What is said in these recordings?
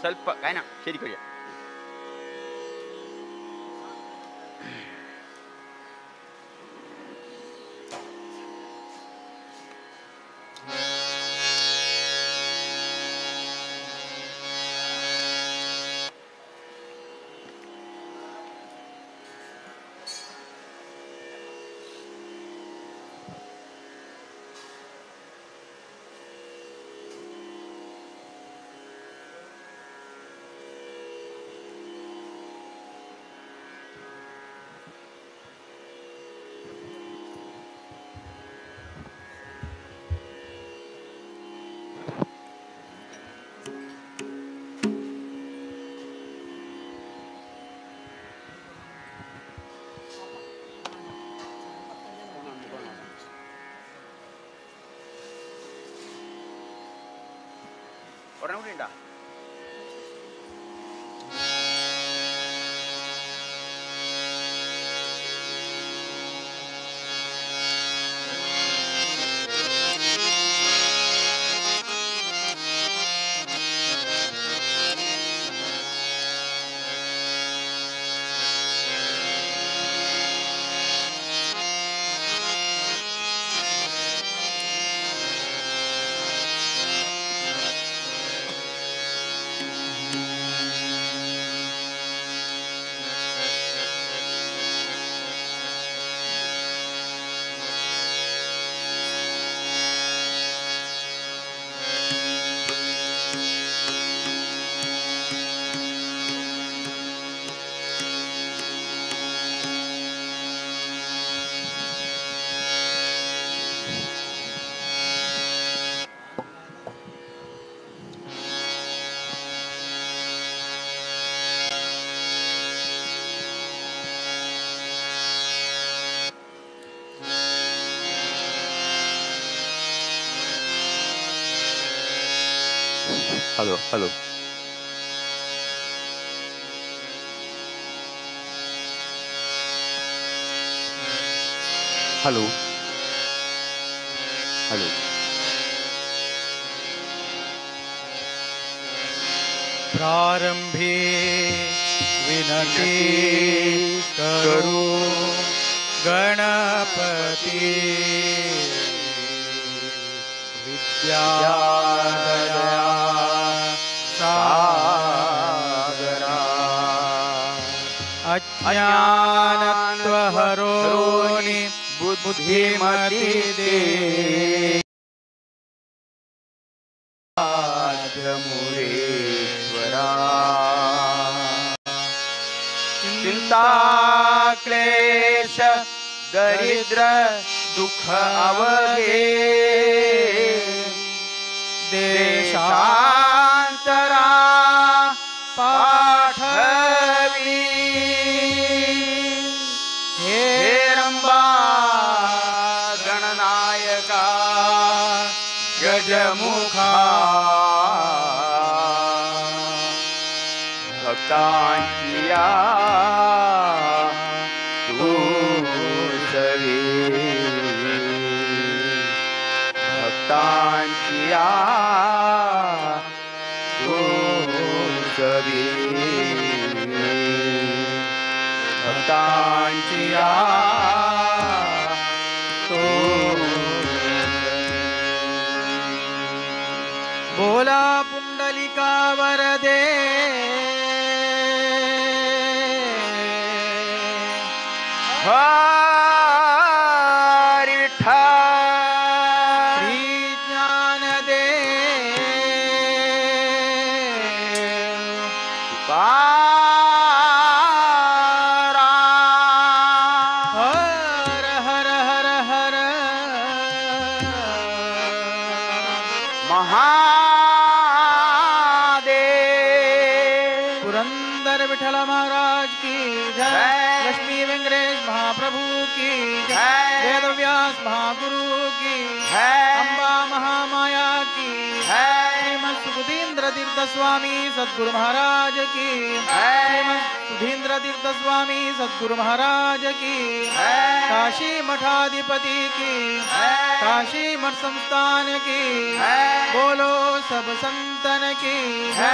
ಸ್ವಲ್ಪ ಕಾಯ್ನ ಶರಿ ಕೊಯ್ಯ. ഒരെണ്ണം കൂടി ഉണ്ടോ? Hello, hello. Hello. Hello. प्रारंभी विनती करू गणपति विद्यादया सागरा अज्ञानत्वहरोनि बुद्धिमति दे मुरेश्वरा चिंता क्लेश दरिद्र दुख अवघे देशांतरा पाठवी हे रंबा गणनायका गजमुखा भक्तांचिया तू सवी भक्तांचिया तू सवी भक्तांचिया तू। बोला पुंडलिका वरदे हरि विठ्ठल श्री ज्ञानदेव तुकाराम। महाप्रभु की जय, वेदव्यास महागुरु की जय, अंबा महामाया की जय, श्रीमद् सुधींद्र तीर्थ स्वामी सद्गुरु महाराज की जय, श्रीमद् सुधींद्र तीर्थ स्वामी सद्गुरु महाराज की जय, काशी मठाधिपति की जय, काशी मठ संस्थान की जय, बोलो सब संतन की जय।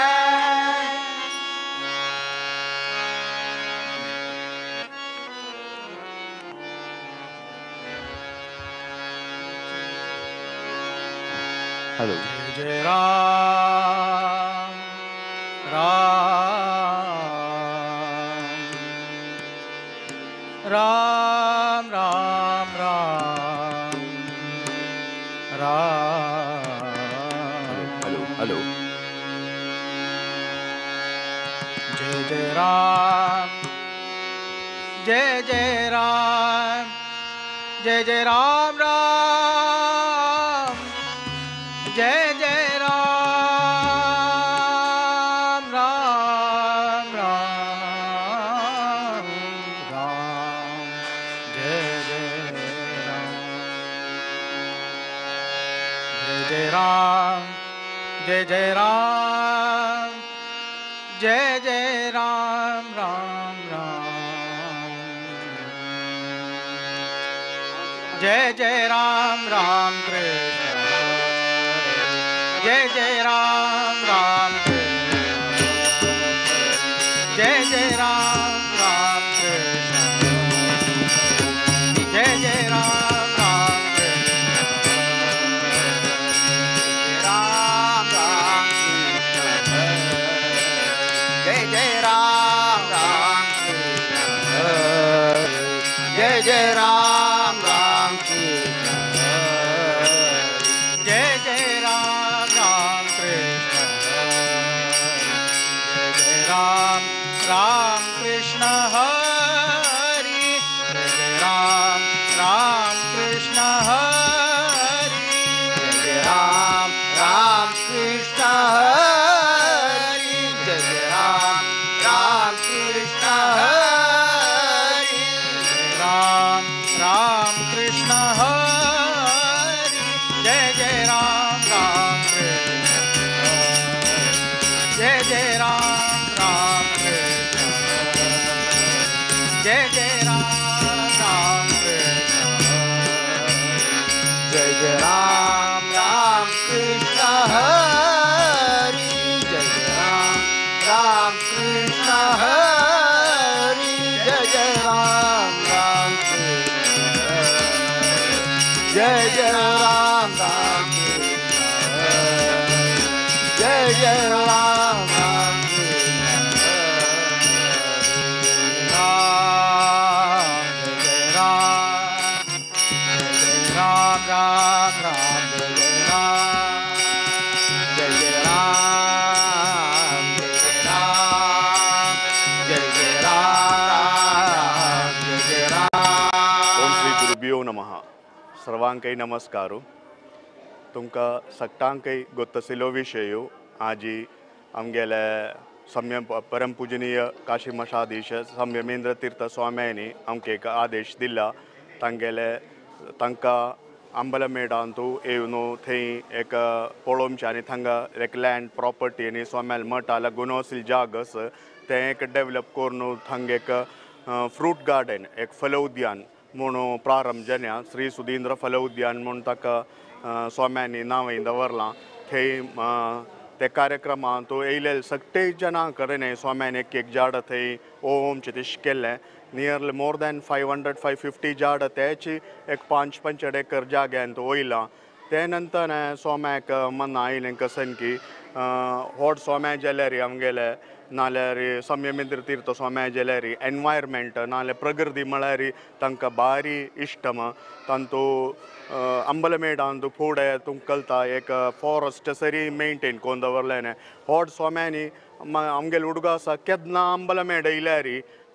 हेलो। जय राम राम राम राम राम राम। Hello hello. जय जय राम जय जय राम जय जय राम राम जय जय राम राम राम राम जय जय राम जय जय राम जय जय राम जय जय राम राम राम जय जय राम राम कृष्ण जय जय राम राम कृष्ण जय जय राम राम कृष्ण जय जय राम राम कृष्ण राम राम कृष्ण जय जय राम राम कृष्ण जय जय राम राम कृष्ण जय जय राम राम कृष्ण जय जय राम राम कृष्ण हरि जय जय राम राम कृष्ण हरि जय राम राम कृष्ण हरि जय जय राम राम कृष्ण हरि जय राम राम कृष्ण हरि जय जय राम राम कृष्ण जय जय राम राम कृष्ण जय जय राम राम कृष्ण जय जय राम राम कृष्ण हरि जय जय राम राम कृष्ण हरि जय जय राम राम कृष्ण जय जय राम राम कृष्ण जय जय राम राम कृष्ण राम जय जय राम जय जय राम राम राम जय जय राम जय जय राम जय जय राम जय जय राम जय जय राम। ओम श्री गुरुभ्यो नमः। सर्वांकय नमस्कार। तुमकां सगटांकय गोत्तसिलो विशय आजी आमगेले संयम परम पूजनीय काशी मठाधीश संयमेंद्र तीर्थ स्वाम्यांनी आमकां एक आदेश दिला। तांगेले तांकां अंबलमेडांतू येवन थंय एक पळोवचें आनी थांगा एक लँड प्रॉपर्टी आनी स्वाम्याल मठा लागून आशिल्ली जाग आसा तें एक डेवलप करून थांग एक फ्रूट गार्डन एक फल उद्यान म्हणून प्रारंभ जाल्या। श्री सुधींद्र फल उद्यान म्हूण ताका स्वाम्यांनी नांव दवरलां। थंय ते कार्यक्रमांत येयले सगळे जाणां कडेन स्वाम्यान एक एक झाड थंय ओमचें तशें केल्लें। नियरली मोर दॅन 500 550 झाड तेची एक 5-5 एकर जाग्यांत वयलां। ते नंतर स्वाम्याक मना आयलें कसन की होड स्वाम्या जाल्यार आमगेले नाल्यार संयमेंद्र तीर्थ स्वाम्या जाल्यार एनवायरमेंट नाल्यार प्रकृती म्हळ्यार तांकां भारी इश्टम। तांतू अंबलमेडांत फुडें तुमकां कळटा एक फॉरेस्ट सरी मेंटेन करून दवरलें। होड स्वाम्यांनी आमगेले हुडगो आसा केन्ना अंबलमेड येयल्यार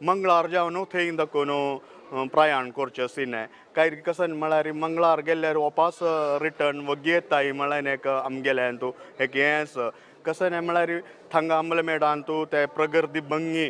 मंगळार जावन थंय दाखोवन प्रयाण करचें आशिल्लें। काय कशें म्हळ्यार मंगळार गेल्यार वापस रिटर्न वगी येताय म्हळ्यार एक आमगेलें एक हें आसा। कशें न्ही म्हळ्यार थांगा अंबलमेडांतू ते प्रगती भंगी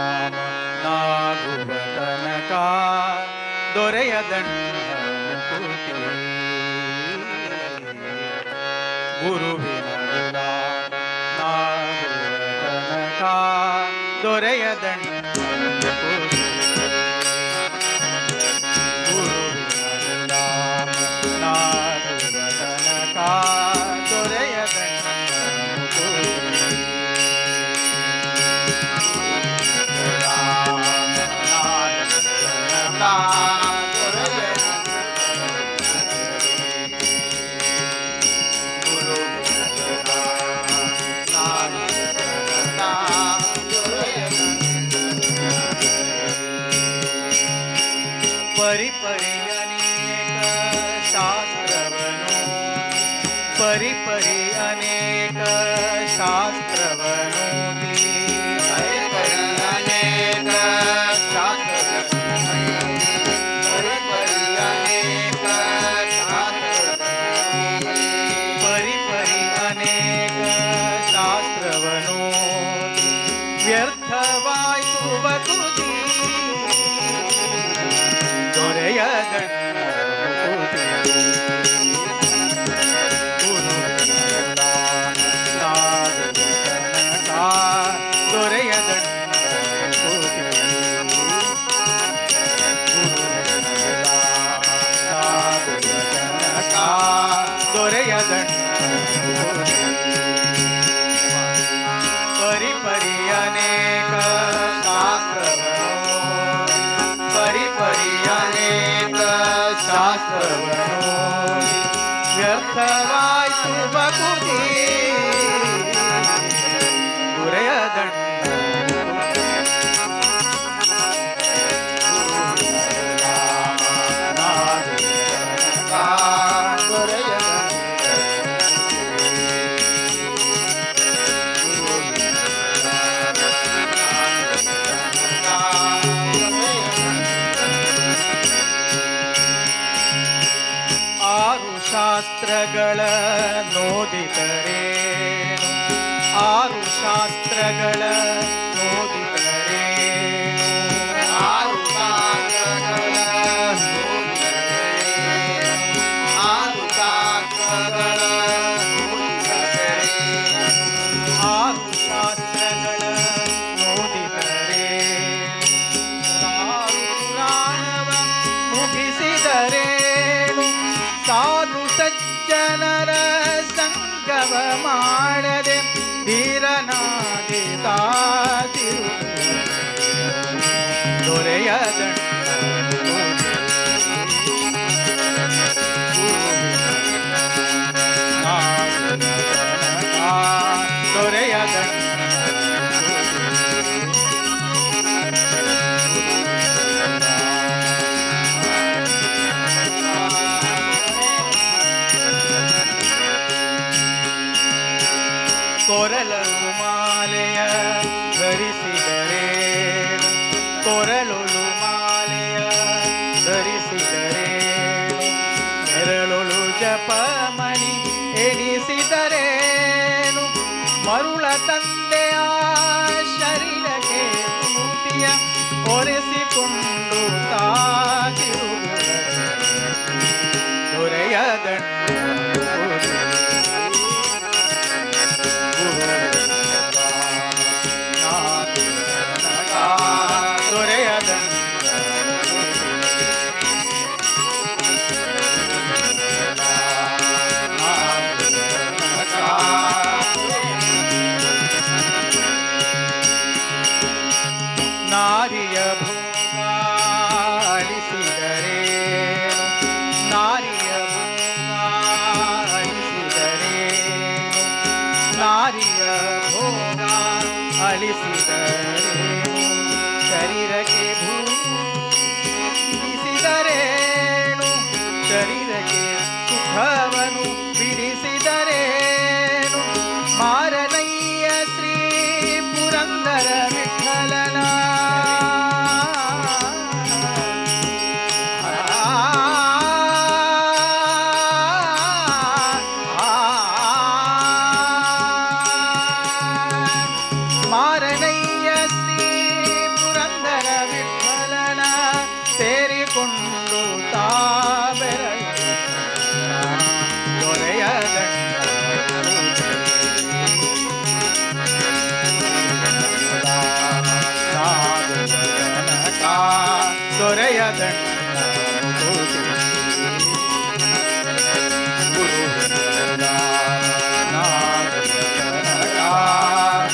ಗುಲಾಮ ನಾಗುವ ತನಕ ದೊರೆಯದಣ್ಣ ಮುಕುತಿ. ಗುರುವಿನ ಗುಲಾಮ ನಾಗುವ ತನಕ ದೊರೆಯದಣ್ಣ ಮುಕುತಿ. ಗುರುವಿನ ಗುಲಾಮ ನಾಗುವ ತನಕ ದೊರೆಯದಣ್ಣ ಮುಕುತಿ. ಪರಿ ಪರಿ ಅನೇಕ ಶಾಸ್ತ್ರವನು, ಪರಿ ಪರಿ ಅನೇಕ ಶಾಸ್ತ್ರವನು, ಪರಿ ಅನೇಕ ಶಾಸ್ತ್ರ, ಪರಿ ಪರಿ ಅನೇಕ ಶಾಸ್ತ್ರ, ಪರಿ ಪರಿ ಅನೇಕ ಶಾಸ್ತ್ರವನು ವ್ಯರ್ಥವಾಯಿತು ಬಕುತಿ. ದೊರೆಯದಣ್ಣ ಮುಕುತಿ. ಗುರುವಿನ ಗುಲಾಮ ನಾಗುವ ತನಕ ದೊರೆಯದಣ್ಣ ಮುಕುತಿ. ಗುರುವಿನ ಗುಲಾಮ ನಾಗುವ ತನಕ ದೊರೆಯದಣ್ಣ ಮುಕುತಿ. ಪರಿ ಪರಿ ಅನೇಕ ಶಾಸ್ತ್ರವನು, ಪರಿ ಪರಿ ಅನೇಕ ಶಾಸ್ತ್ರವನು ವ್ಯರ್ಥವಾಯಿತು ಬಕುತಿ. ದೊರೆಯದಣ್ಣ ಆರು ಶಾಸ್ತ್ರಗಳ ನೋದಿತರೇನು, ಆರು ಶಾಸ್ತ್ರಗಳ ನೋದಿತರೇನು, ಆರು ಶಾಸ್ತ್ರಗಳ ನೋದಿತರೇನು, ಆರು ಶಾಸ್ತ್ರಗಳ ನೋದಿತರೇನು, ಆರು ಶಾಸ್ತ್ರಗಳ ನೋದಿತರೇನು, ಆರು ಪುರಾಣವ ಮುಗಿಸಿದರೇನು, ಸಾಧು ಸಜ್ಜನರ ಸಂಗವ ಮಾಡದೆ ಧೀರನಾಗಿ ತಾತಿರು ದೊರೆಯದಣ್ಣ ದೊರೆಯದಣ್ಣ. ಕೊರಲಲು ಮಾಲೆಯ ಧರಿಸಿದರೇನು, ಕೊರಲೊಳು ಮಾಲೆಯ ಧರಿಸಿದರೇನು, ನೆರಳೊಳು ಜಪಮಣಿ ಎಣಿಸಿದರೇನು, ಮರುಳ ತಂದೆಯ ಶರೀರಕ್ಕೆ ಮೂತಿಯ ಒರೆಸಿಕೊಂಡು ತಾಗಿರುವುದು ದೊರೆಯದಣ್ಣ. ನಾರಿಯ ಭೋಗ ಅಳಿಸಿದರೇನು, ನಾರಿಯ ಭೋಗ ಅಳಿಸಿದರೇನು, ನಾರಿಯ ಭೋಗ ಅಳಿಸಿದರೇನು, ಶರೀರಕ್ಕೆ ಭೂಮಿಸಿದರೇನು, ಶರೀರಕ್ಕೆ ಸುಖವನ್ನು ಬಿಡಿಸಿದರೇನು, ಮಾರನಯ್ಯ ಶ್ರೀ ಪುರಂದರ ವಿಠಲನ. ದೊರೆಯ ದಂಡ ಮುಕುತಿ. ಗುರು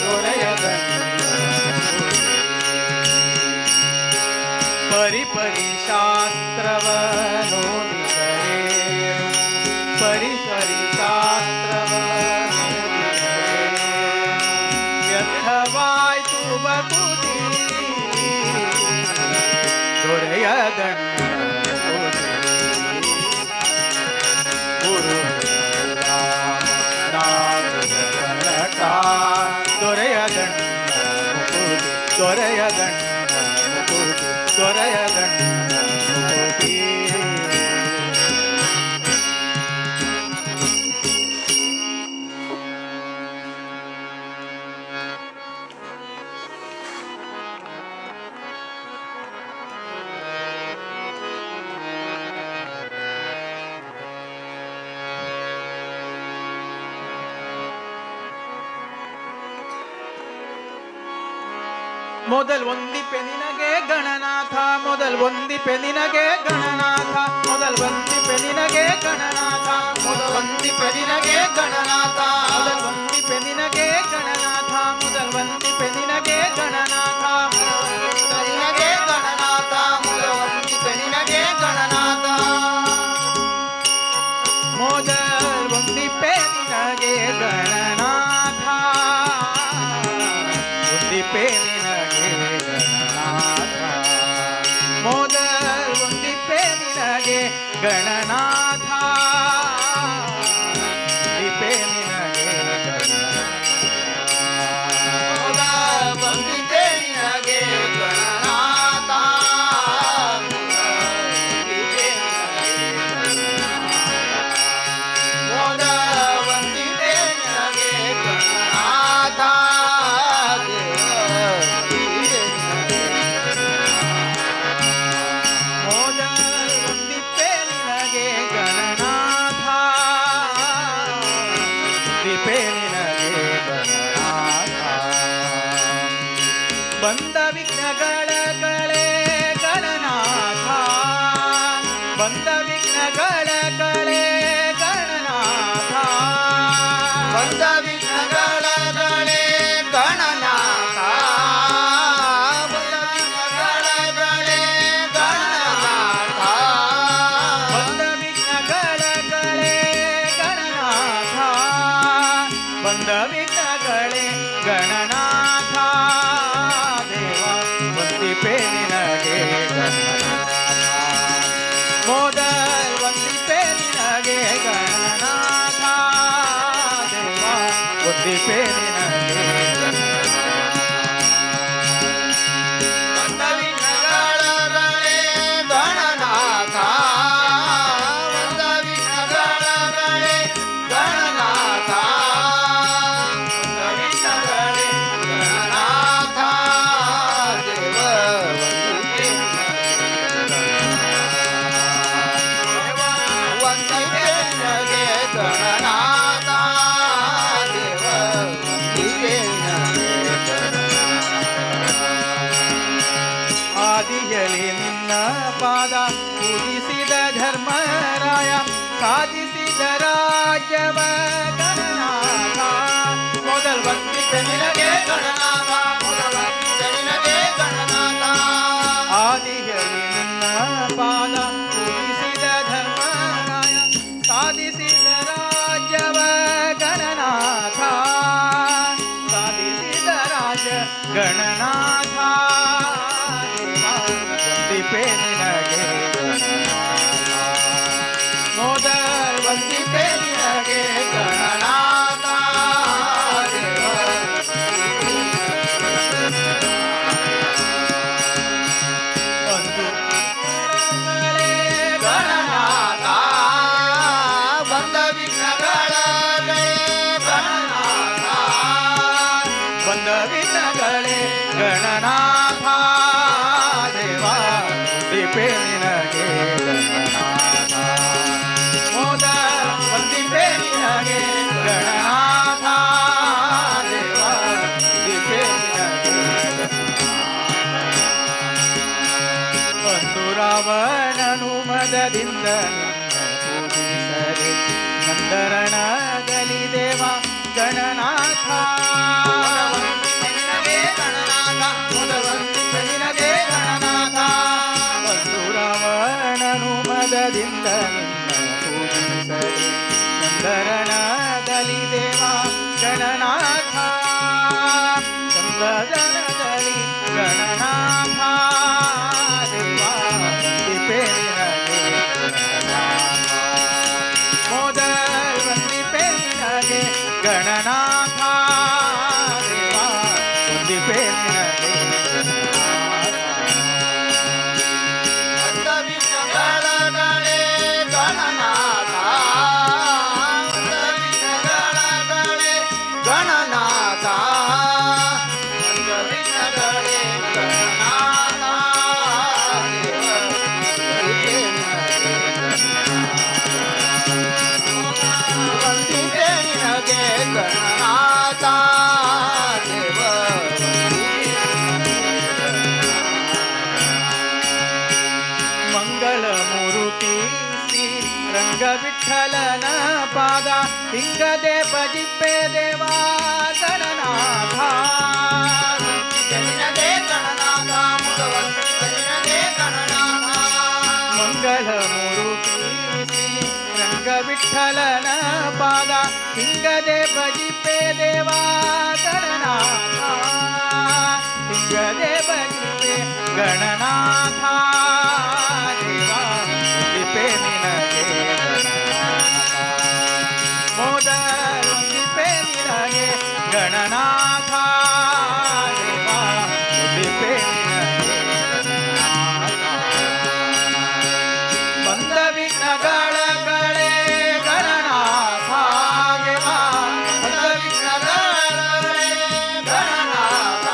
ದೊರೆಯ ದಂಡ ಪರಿ ಪರಿ ಶಾಸ್ತ್ರವ ನೋಡಿದರೇನು, ಪರಿ ಪರಿ ಶಾಸ್ತ್ರವ ನೋಡಿದರೇನು, ವ್ಯರ್ಥವಾಯ್ತು ಬಕುತಿ ದೊರೆಯ ದಂಡ ಗುರು ದೊರೆಯ ದಂಡ ಮುಕುತಿ, ದೊರೆಯ ದಂಡ ಮುಕುತಿ, ದೊರೆಯ ದಂಡ ಮುಕುತಿ. ಮೊದಲ್ ಒಂದಿಪೆ ನಿನಗೆ ಗಣನಾಥ, ಮೊದಲ್ ಒಂದಿಪೆ ನಿನಗೆ ಗಣನಾಥ, ಮೊದಲ್ ಒಂದಿಪೆ ನಿನಗೆ ಗಣನಾಥ, ಮೊದಲ್ ಒಂದಿಪೆ ನಿನಗೆ ಗಣನಾಥ, ಮೊದಲ್ ಒಂದಿಪೆ ನಿನಗೆ ಗಣನಾಥ, ಮೊದಲ್ ಒಂದಿಪೆ ನಿನಗೆ ಗಣನಾಥ, ನಿನಗೆ ಗಣನಾಥ, ಮೊದಲ ವಂದಿಪೆ ನಿನಗೆ ಗಣನಾಥ, ಮೊದಲ್ ಒಂದಿಪೆ ನಿನಗೆ ಗಣನಾಥ, ಒಂದಿಪೆ ನಿನಗೆ ಗಣನಾಥ, ಮೊದಲ್ ಒಂದಿಪೆ ನಿನಗೆ ಗಣನಾಥ, ಒಂದಿಪೆ ನಿನಗೆ ಗಣನಾಥ, ಮೊದಲ ವಂದಿಪೆ ನಿನಗೆ ಗಣನಾಥ, ಮೊದಲ ವಂದಿಪೆ ನಿನಗೆ ಗಣನಾಥ, ಮೊದಲ್ ಒಂದಿಪೆ ನಿನಗೆ ಗಣನಾಥ, ಒಂದಿಪೆ ನಿನಗೆ ಗಣನಾಥ. ಬಂದ ವಿಘ್ನಗಳ ಕಳೆ ಗಣನಾಥ, ಬಂದ ವಿಘ್ನಗಳ ಕಳೆ ಗಣನಾಥ, ಬಂದ ವಿಘ್ನಗಳ ಕಳೆ ಗಣನಾಥ, ಬಂದ ವಿಘ್ನಗಳ ಕಳೆ ಗಣನಾಥ, ಬಂದ ವಿಘ್ನಗಳ ಕಳೆ ಗಣನಾಥ, ಬಂದ ವಿಘ್ನಗಳೇ ಗಣನಾಥ, ದೇವ ವಂದಿಪೆ ನಿನಗೆ ಗಣನಾಥ, ಮೊದಲ್ ವಂದಿಪೆ ನಿನಗೆ ಗಣನಾಥ, ದೇವ ವಂದಿಪೆ ನಿನಗೆ ಗಣನಾಥ. ಬಂದ ವಿಘ್ನಗಳ ಕಳೆ ಗಣನಾಥ, ಬಂದ ವಿಘ್ನಗಳ ಕಳೆ ಗಣನಾಥ, ಬಂದ ವಿಘ್ನಗಳೇ ಗಣನಾಥ, ದೇವ ವಂದಿಪೆ ವಂದಿಪೆ ನಿನಗೆ ಗಣನಾಥ, ದೇವ ವಂದಿಪೆ ನಿನಗೆ ಆದಿಯಲಿ ನಿನ್ನ ಪಾದ ಪೂಜಿಸಿದ ಧರ್ಮರಾಯ ಸಾಧಿಸಿದ ರಾಜ್ಯವ ಗಣನಾಥ, ಮೊದಲ್ ವಂದಿಪೆ ನಿನಗೆ ಗಣನಾಥ, ಮೊದಲ ವಂದಿಪೆ ನಿನಗೆ ಗಣನಾಥ, ಆದಿಯಲಿ ನಿನ್ನ ಪಾದ ಪೂಜಿಸಿದ ಧರ್ಮರಾಯ ಸಾಧಿಸಿದ ರಾಜ್ಯವ ಗಣನಾಥ, ಸಾಧಿಸಿದ ರಾಜ ಗಣನಾಥ, ವಂದಿಪೆ ನಿನಗೆ ಗಣನಾಥ, ಮೊದಲ್ ವಂದಿಪೆ ನಿನಗೆ ಗಣನಾಥ, ಗಣನಾಥ, ದೇವ ರಾವಣನು ಮದದಿಂದ ನಿನ್ನ ಪೂಜಿಸದೆ ನಂದರಣದಲ್ಲಿ ದೇವ ಗಣನಾಥ ನಿನಗೆ ಗಣನಾಥ ನಿನಗೆ ಗಣನಾಥ. ಬಂದು ರಾವಣನು ಮದದಿಂದ ನಿನ್ನ ಪೂಜಿಸದೆ ನಂದರಣದಲ್ಲಿ ದೇವ ಗಣನಾಥ ಚಂದನದಲ್ಲಿ ಗಣನಾಥ ದೇವ ವಂದಿಪೆ ನಿನಗೆ ಗಣನಾಥ ಮೋದಲ್ ವಂದಿಪೆ ನಿನಗೆ ಗಣನಾಥ ದೇವ ವಂದಿಪೆ ನಿನಗೆ ಗಣನಾಥ. ವಿಘ್ನಗಳೇ ಗಣನಾಥ ವಿಘ್ನಗಳೇ ಗಣನಾಥ ವಿಘ್ನಗಳೇ ಗಣನಾಥ ವಂದಿತೆ ನಿನಗೆ ಗಣನಾಥ ದೇವ. ಮಂಗಳ ಮೂರುತಿ ಶ್ರೀ ರಂಗ ವಿಠಲನ ಪಾದ ಹಿಂಗದೆ ಭಜಿಪೆ ದೇವಾ ಗಣನಾಥ ನಿನಗೆ ಗಣನಾಥ ನಿನಗೆ ಗಣನಾಥ. ಮಂಗಳ ಮೂರುತಿ ಶ್ರೀ ರಂಗ ವಿಠಲನ ಪಾದ ಹಿಂಗದೆ ಭಜಿಪೆ ದೇವಾ ಗಣನಾಥ ಹಿಂಗದೆ ಭಜಿಪೆ ಗಣನಾಥ ದೇವಾ ವಂದಿಪೆ ನಿನಗೆ ಗಣನಾಥ ಮೋದಲ್ ವಂದಿಪೆ ನಿನಗೆ ಗಣನಾಥ ದೇವಾ ವಂದಿಪೆ ನಿನಗೆ ಗಣನಾಥ. ಬಂದ ವಿಘ್ನಗಳ ಕಳೆ ಗಣನಾಥ ದೇವಾ ಬಂದ ವಿಘ್ನಗಳೇ ಗಣನಾಥ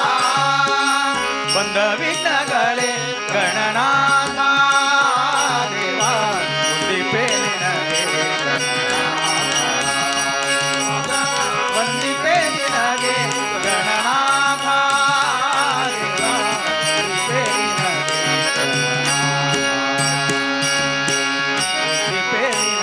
ಬಂದ ವಿಘ್ನಗಳೇ ಗಣನಾಥ ದೇವಾ ವಂದಿಪೆ ನಿನಗೆ ಗಣನಾಥ ವಂದಿಪೆ ನಿನಗೆ ಗಣನಾಥ ದೇವಾ ವಂದಿಪೆ ನಿನಗೆ ಗಣನಾಥ ವಂದಿಪೆ ನಿನಗೆ ಗಣನಾಥ.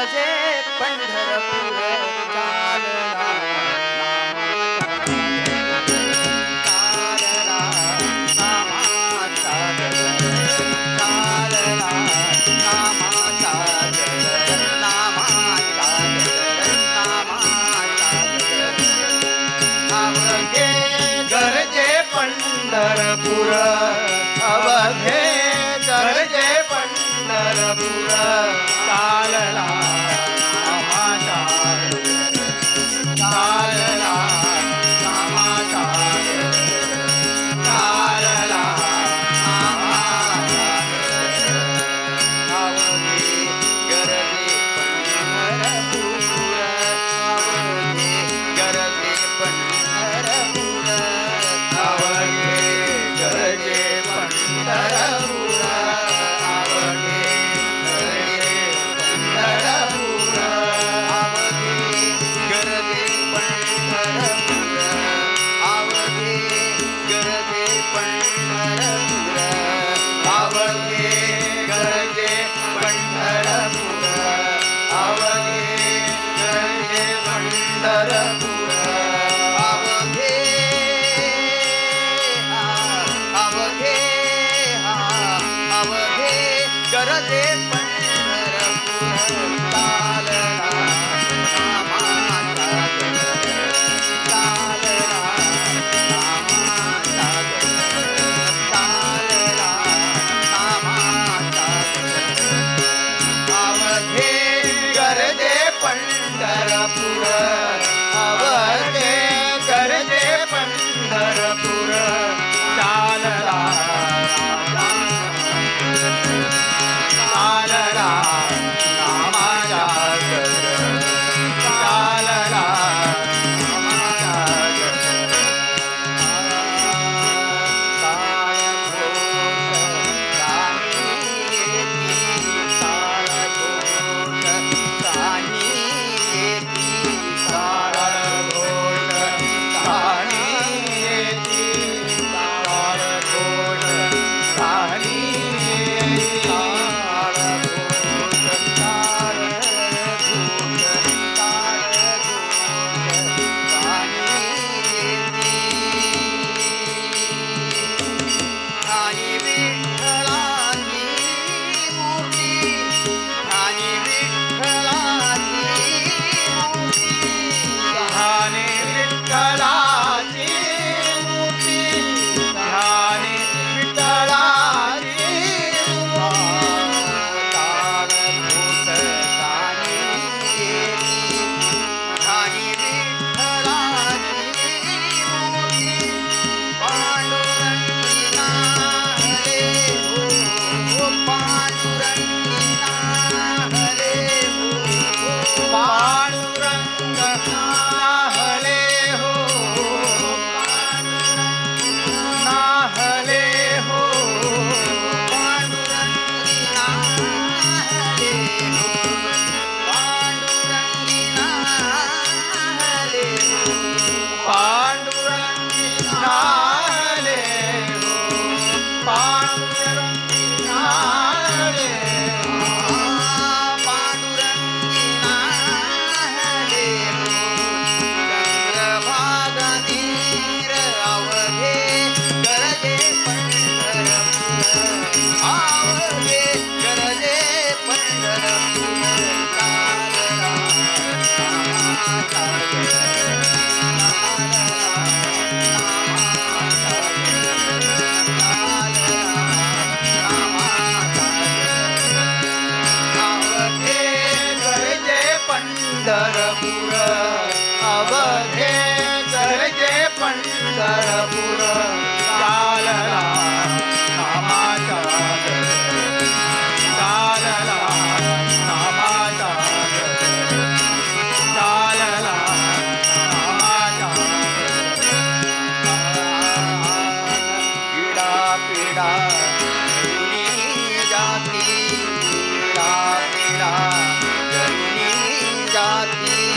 गरजे पंढरपूर चालला चालला नामाचा चालला नामाचा नामाचा नामाचा अवघे गरजे पंढरपूर अवघे गरजे पंढरपूर चालला नामाचा चालला नामाचा चालला नामाचा अवघे गरजे पंढरपूर अवघे गरजे पंढरपूर अवघे गरजे पंढरपूर अवघे गरजे पंढरपूर अवघे गरजे पंढरपूर अवघे गरजे पंढरपूर अवघे गरजे पंढरपूर अवघे गरजे पंढरपूर अवघे अवघे अवघे गरजे पंढरपूर चालला नामाचा चालला नामाचा चालला नामाचा अवघे गरजे पंढरपूर अवघे गरजे पंढरपूर चालला चालला नामाचा चालला नामाचा आणि विठ्ठलाची मूर्ती आणि विठ्ठलाची मूर्ती ध्याने विठ्ठलाची मूर्ती ध्याने विठ्ठलाची ताळघोष गाणी येती आणि विठ्ठलाची मूर्ती पांडुरंगिना हरे हो पांडुरंगिना हरे हो पांडुरंग नाहले हो नाहले हो पांडुरंगिना हरे हो पांडुरंगिना हरे हो पांडुरंग नाहले हो पांडुरंग नाहले पांडुरंगिना हरे हो चंद्रभागा तीर अवघे गरजे पंढरपूर अवघे गरजे पंढरपूर चालला नामाचा अवघे गरजे पंढरपूर अवघे गरजे पंढरपूर चालला नामाचा चालला नामाचा चालला नामाचा पीडा पीडा जनुनी जाती पीडा पीडा जनुनी जाती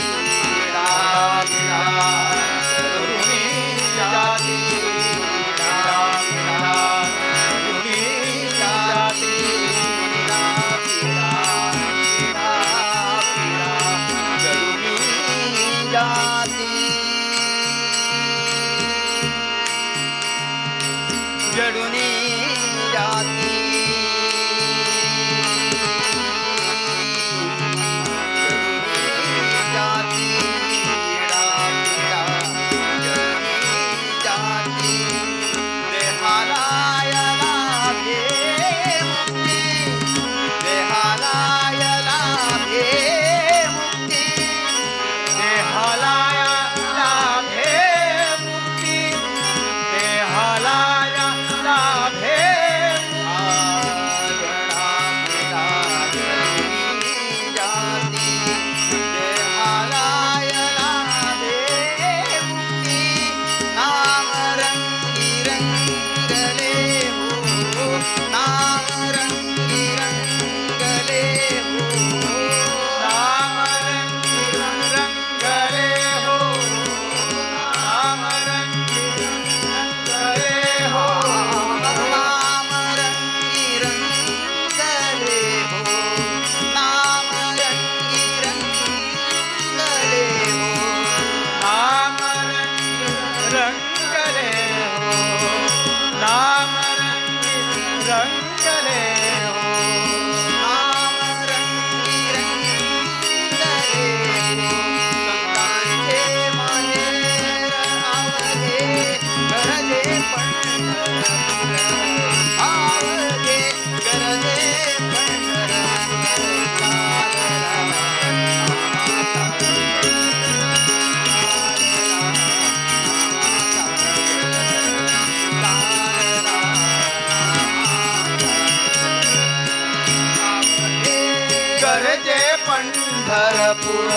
पंढरपूर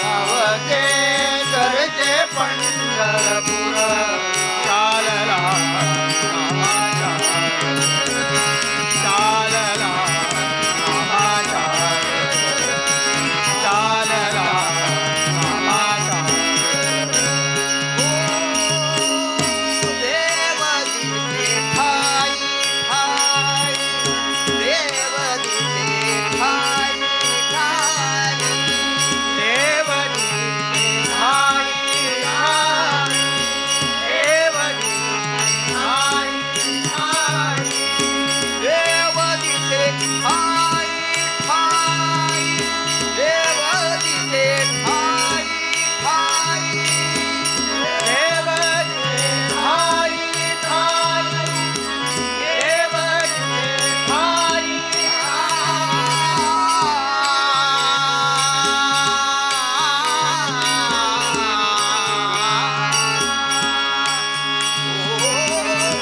अवघे गरजे पंढरपूर चालला नामाचा चालला नामाचा चालला नामाचा देव दिसे ठाई ठाई देव दिसे ठाई ठाई देव दिसे ठाई ठाई देव दिसे ठाई ठाई देव दिसे ठाई ठाई देव दिसे ठाई ठाई देव दिसे ठाई ठाई देव दिसे ठाई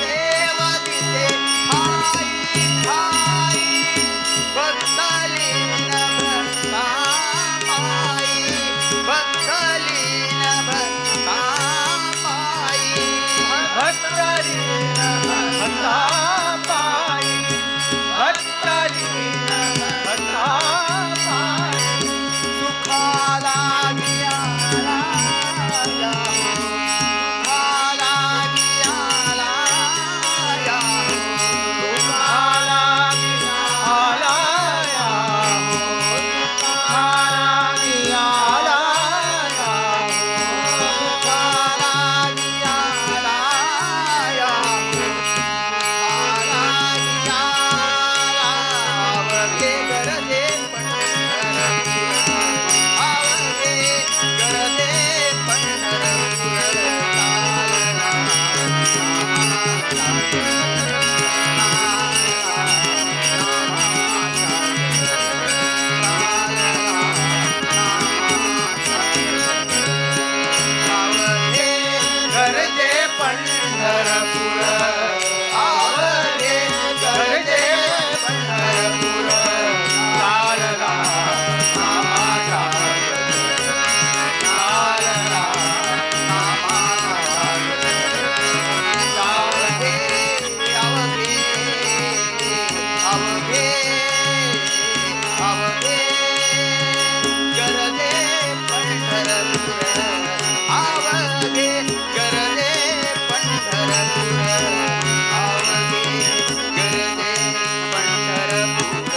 देव दिसे ठाई ठाई भक्तलीन भक्ता पाई भक्तलीन भक्ता पाई भक्तलीन भक्ता पाई भक्तलीन भक्ता पाई सुखाला गियाला सुखाला गियाला सुखाला गियाला सुखाला गियाला सुखाला गियाला अवघे गरजे पंढरपूर अवघे गरजे पंढरपूर अवघे गरजे पंढरपूर आवघे गरजे पंढरपूर चालला नामाचा चालला नामाचा अवघे अवघे अवघे अवघे गरजे पंढरपूर अवघे गरजे पंढरपूर अवघे गरजे पंढरपूर अवघे गरजे पंढरपूर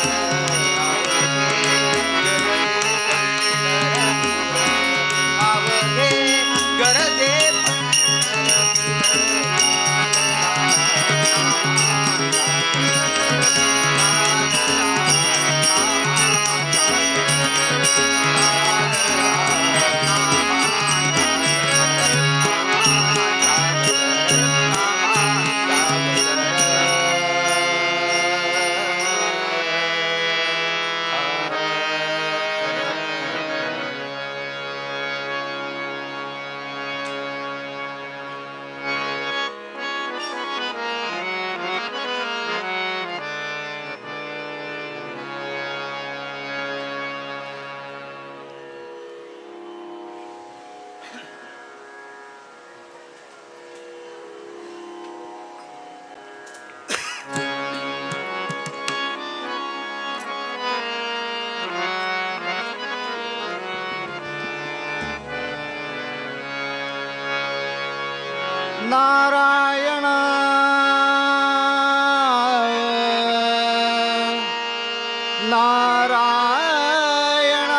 अवघे गरजे नारायण नारायण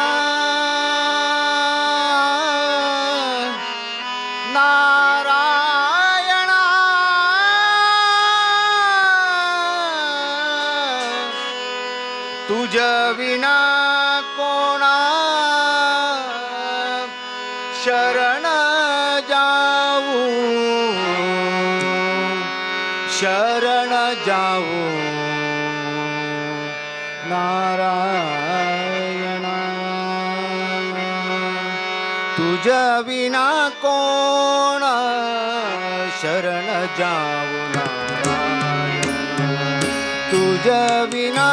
नारायण तुझ विना कोणा शरण जाऊ शरण जाऊ नारायण तुझ विना कोण शरण जाऊ नारायण तुझ विना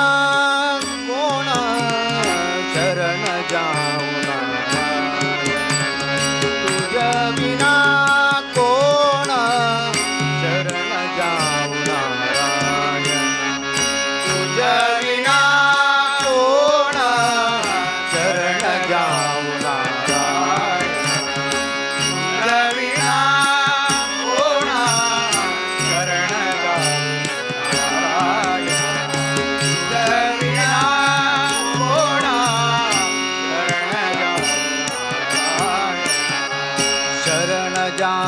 कोण शरण जाऊ.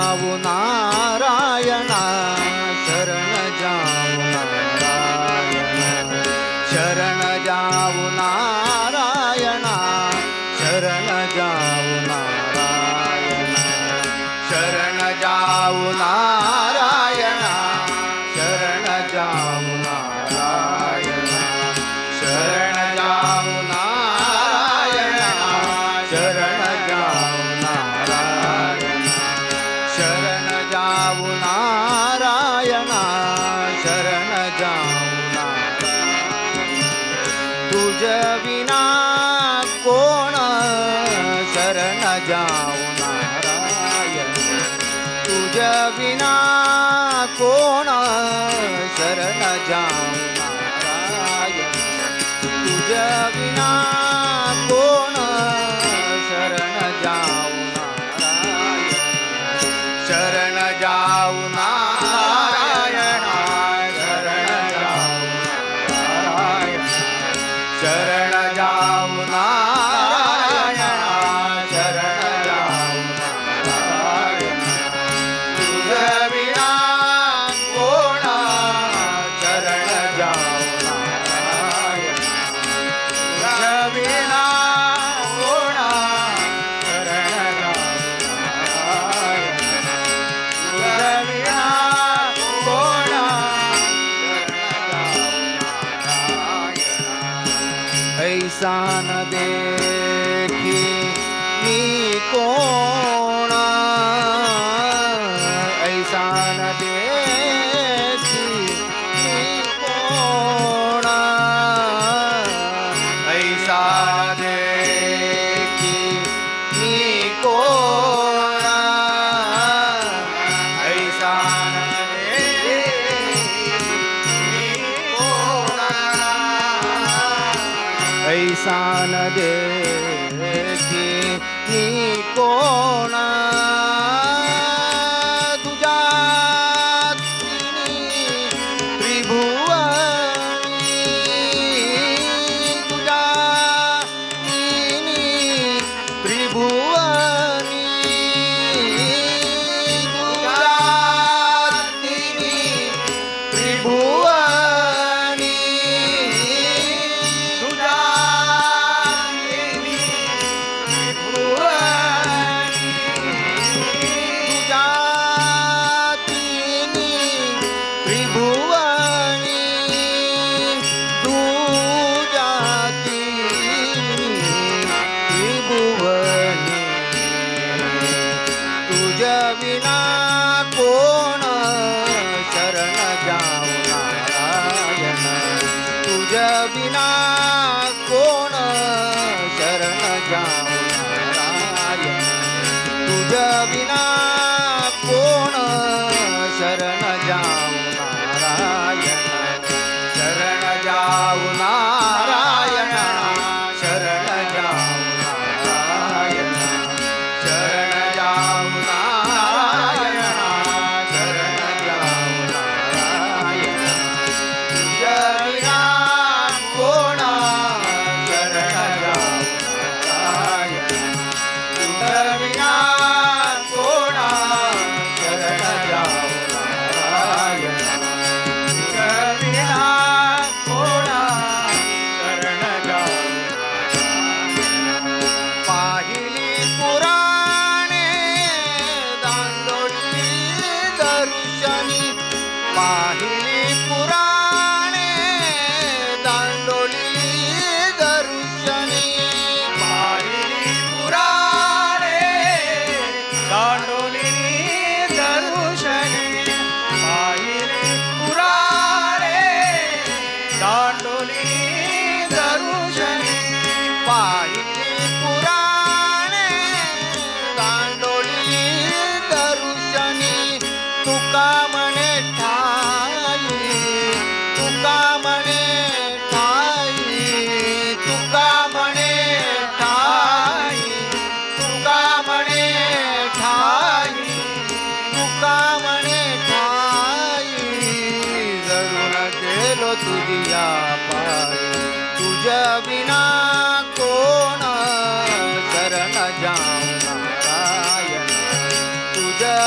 जाऊ नारायणा शरण जाऊ नारायणा शरण जाऊ नारायणा शरण जाऊ नारायणा शरण जाऊ नारायणा शरण जाऊ नारायणा शरण जाऊ नारायणा शरण जाऊ नारायणा शरण जाऊ नारायणा शरण जाऊ नारायणा तुझ विना कोण शरण जाऊ नारायण तुझ विना कोण शरण जाऊ नारायण तुझ विना कोण शरण जाऊ नारायण शरण जाऊ नारायण शरण जाऊ नारायण शरण जाऊ नारायण शरण जाऊ नारायण तुझ विना कोण शरण जाऊ नारायण तुझ विना कोण शरण जाऊ नारायण तुझ विना कोण शरण जाऊ नारायण ऐसा न देखी मी कोण ऐसा न देखी मी कोण ऐसा न देखी मी कोण ऐसा न देखी मी कोण ऐसा न देखी मी कोण तुझ्या त्रिभुवनी तुझ्या त्रिभुवनी तुझ्या त्रिभुवनी तुझ्या त्रिभुवनी तुझ्या त्रिभुवनी तुझ्या त्रिभुवनी तुझ विना कोण शरण जाऊ नारायण तुझ विना कोण शरण जाऊ नारायण तुझ विना कोण शरण जाऊ नारायण शरण जाऊ नारायण शरण जाऊ नारायण शरण जाऊ नारायण शरण जाऊ नारायण तुझ विना कोण शरण जाऊ नारायण तुझ विना कोण शरण जाऊ नारायण तुझ विना कोण शरण जाऊ पाहिली पुराणे दांडोली दर्शनी पाहिली पुराणे दांडोली दर्शनी पाहिली पुराणे दांडोली दर्शनी पाहिली पुराणे दांडोली दर्शनी पाहिली पुराणे दांडोली दर्शनी तुका म्हणे ठाई तुका म्हणे ठाई तुका म्हणे ठाई तुका म्हणे ठाई तुका म्हणे ठाई जळून गेलो तुझ्या पायी तुझ्या विना कोण शरण जाऊ नारायण तुझ्या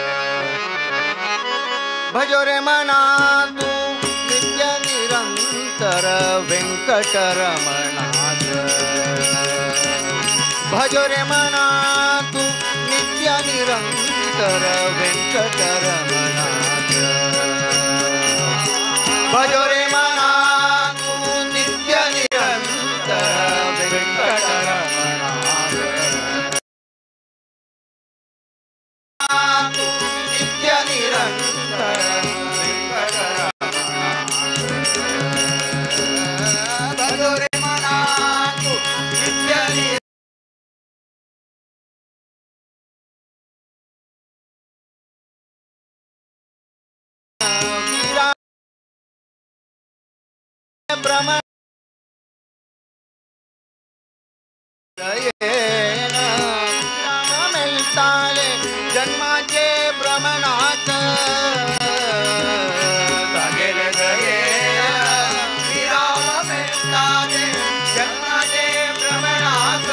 भजो रे मना तू नित्य निरंतर वेंकटरमणाक. भजो रे मना तू नित्य निरंतर वेंकटरमणाक. भजो रे मना तू नित्य निरंतर वेंकटरमणाक. तू नित्य निरंतर वेंकटरमणाक. भजो रे मना तू नित्य मिळताले जन्माचे भ्रमणात. विराम मिळताले जन्माचे भ्रमणात.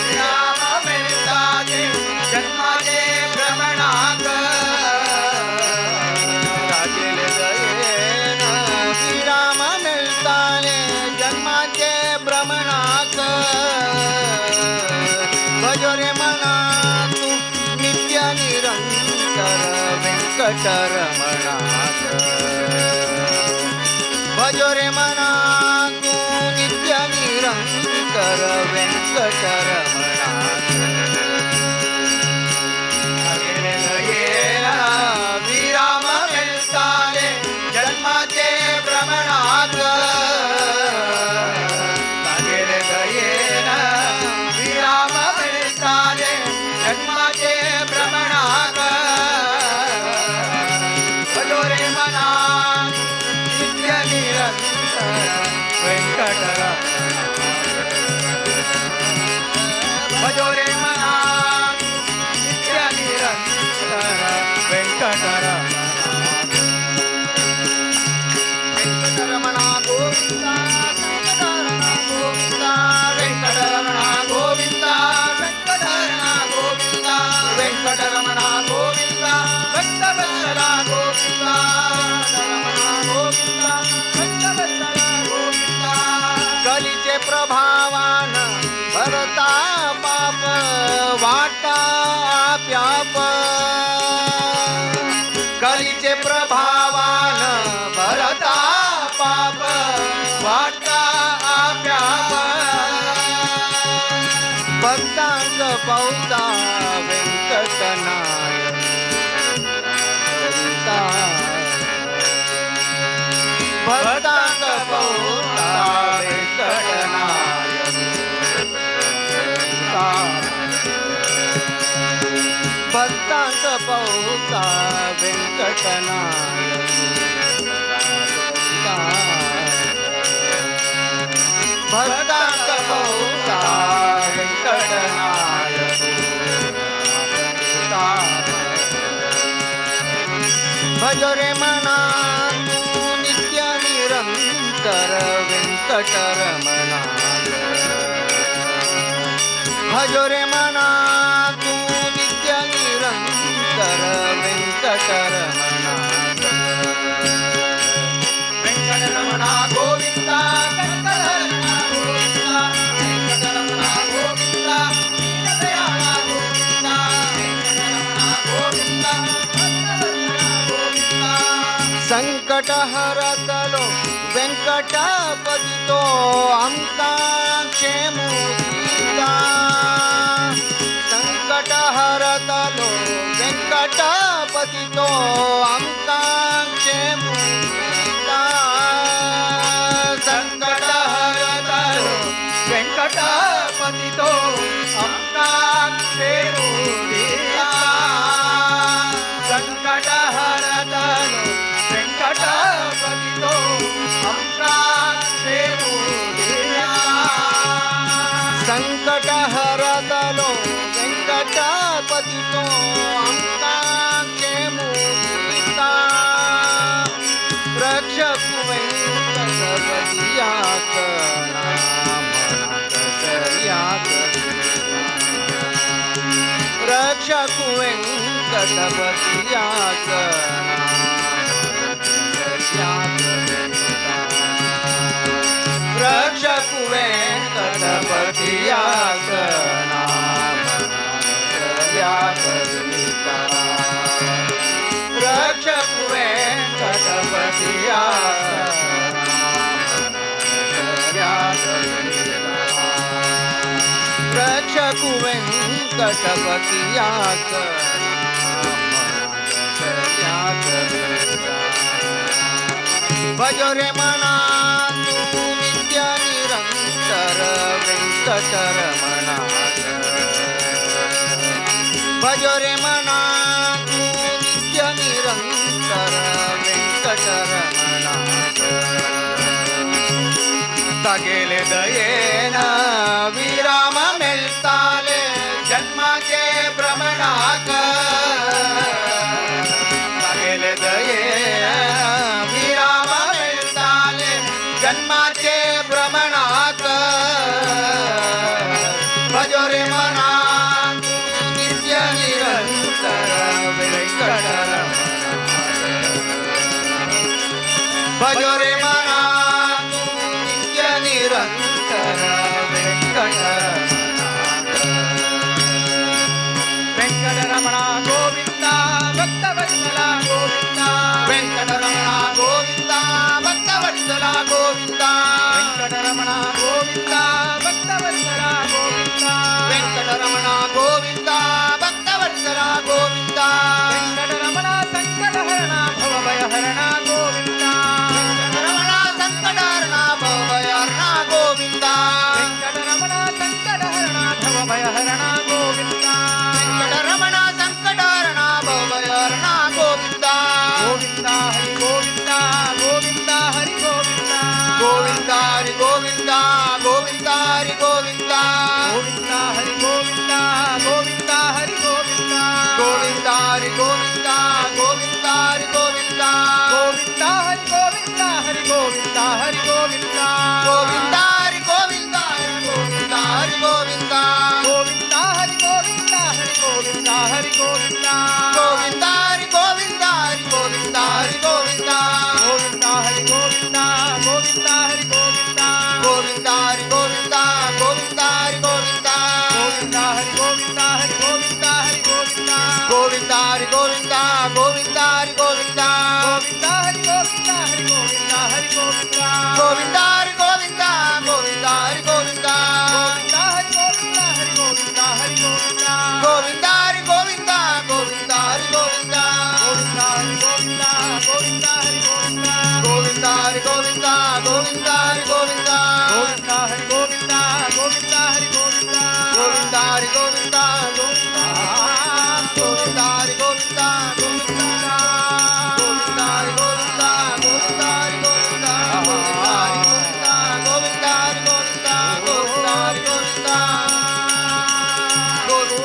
विराम मिळताले जन्माचे भ्रमणात. विराम मिळताले जन्माचे भ्रमणात. भजो रे मना तू नित्य निरंतर वेंकटरमणाक. भजो रे मना तू नित्य निरंतर वेंकटरमणाक. विराम मिळताले जन्माचे भ्रमणात. विराम मिळताले जन्माचे भ्रमणात. भजो रे मना नित्य निरंतर वेंकटरमणाक. भजो रे मना नित्य निरंतर वेंकटरमणाक. वेंकटरमणा गोविंदा वेंकटरमणा गोविंदा वेंकटरमणा गोविंदा वेंकटरमणा गोविंदा वेंकटरमणा गोविंदा भक्तवत्सला गोविंदा वेंकटरमणा गोविंदा भक्तवत्सला गोविंदा. कलीचे प्रभावान भरता पाप वाटा प्याप. कलीचे प्रभावान भरता पाप वाटा आप्याप. भक्तांक पौता वेंकटनायक. भक्तांक पौता वेंकटनायक. भक्तांक पौता वेंकटनायक. भक्तांक पौता वेंकटनायक. भजो रे मना तू नित्य निरंतर वेंकटरमणाक. भजो रे मना तू नित्य निरंतर वेंकटरमणाक. वेंकटरमणा गोविंदा वेंकटरमणा गोविंदा वेंकटरमणा गोविंदा दीनदयाळा गोविंदा वेंकटरमणा गोविंदा भक्तवत्सला गोविंदा. संकट हरतलो वेंकटपतितो आमकां क्षेमू दिता. संकट हरतलो वेंकटपतितो आमकां क्षेमू दिता. संकट हरतलो वेंकटपतितो आमकां क्षेमू दिता. संकट हरतलो वेंकटपतितो आमकां क्षेमू दिता. संकट हरतलो वेंकटपतितो आमकां क्षेमू दिता. रक्षक वेंकटपतियाक मनाक सरियाक. रक्षक वेंकटपतियाच रक्षक वेंकटपतियाच रक्षक वेंकटपतियाच रक्षक वेंकटपतियाच भजो रे मना तू नित्य निरंतर वेंकटरमणा भजो रे मना तू नित्य निरंतर वेंकटरमणा तगेले दयेन विराम मेळताले जन्माचे भ्रमणाक तगेले दयेन विराम मेळताले जन्माचे भ्रमणाक भजो रे मना नित्य निरंतर वेंकटरमणा भजो रे मना नित्य निरंतर वेंकटरमणा वेंकटरमण गोविंद भक्तवत्सल गोविंद वेंकटरमण गोविंद भक्तवत्सल गोविंद वेंकटरमण गोविंद भक्तवत्सल गोविंद वेंकटरमण गोविंद भक्तवत्सल गोविंद वेंकटरमण संकटहरण भवभयहरण गोविंद वेंकटरमण संकटहरण भवभयहरण गोविंद वेंकटरमण संकटहरण भवभयहरण गोविंद वेंकटरमण संकटहरण भवभयहरण गोविंद गोविंद हरि गोविंद गोविंद हरि गोविंद गोविंद हरि गोविंद गोविंद हरि गोविंद गोविंद हरि गोविंद गोविंद हरि गोविंद गोविंद हरि गोविंद गोविंद हरि गोविंद गोविंद हरि गोविंद हरि गोविंद हरि गोविंद गोविंद हरि गोविंद हरि गोविंद हरि गोविंद गोविंद हरि गोविंद हरि गोविंद हरि गोविंद गोविंद हरि गोविंद हरि गोविंद हरि गोविंद गोविंद हरि गोविंद गोविंद हरि गोविंद गोविंद हरि गोविंद गोविंद हरि गोविंद गोविंद हरि गोविंद हरि गोविंद हरि गोविंद गोविंद हरि गोविंद गोविंद हरि गोविंद गोविंद हरि गोविंद हरि गोविंद हरि गोविंद गोविंद हरि गोविंद गोविंद हरि गोविंद गोविंद हरि गोविंद हरि गोविंद हरि गोविंद गोविंद हरि गोविंद गोविंद हरि गोविंद गोविंद हरि गोविंद गोविंद हरि गोविंद गोविंद हरि गोविंद गोविंद हरि गोविंद गोविंद हरि गोविंद गोविंद हरि गोविंद गोविंद हरि गोविंद गोविंद गोविंद हरि गोविंद गोविंद गोविंद हरि गोविंद गोविंद हरि गोविंद गोविंद हरि गोविंद गोविंद हरि गोविंद गोविंद हरि गोविंद गोविंद हरि गोविंद गोविंद हरि गोविंद गोविंद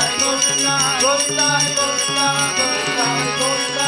हरि गोविंद गोविंद हरि गोविंद गोविंद हरि गोविंद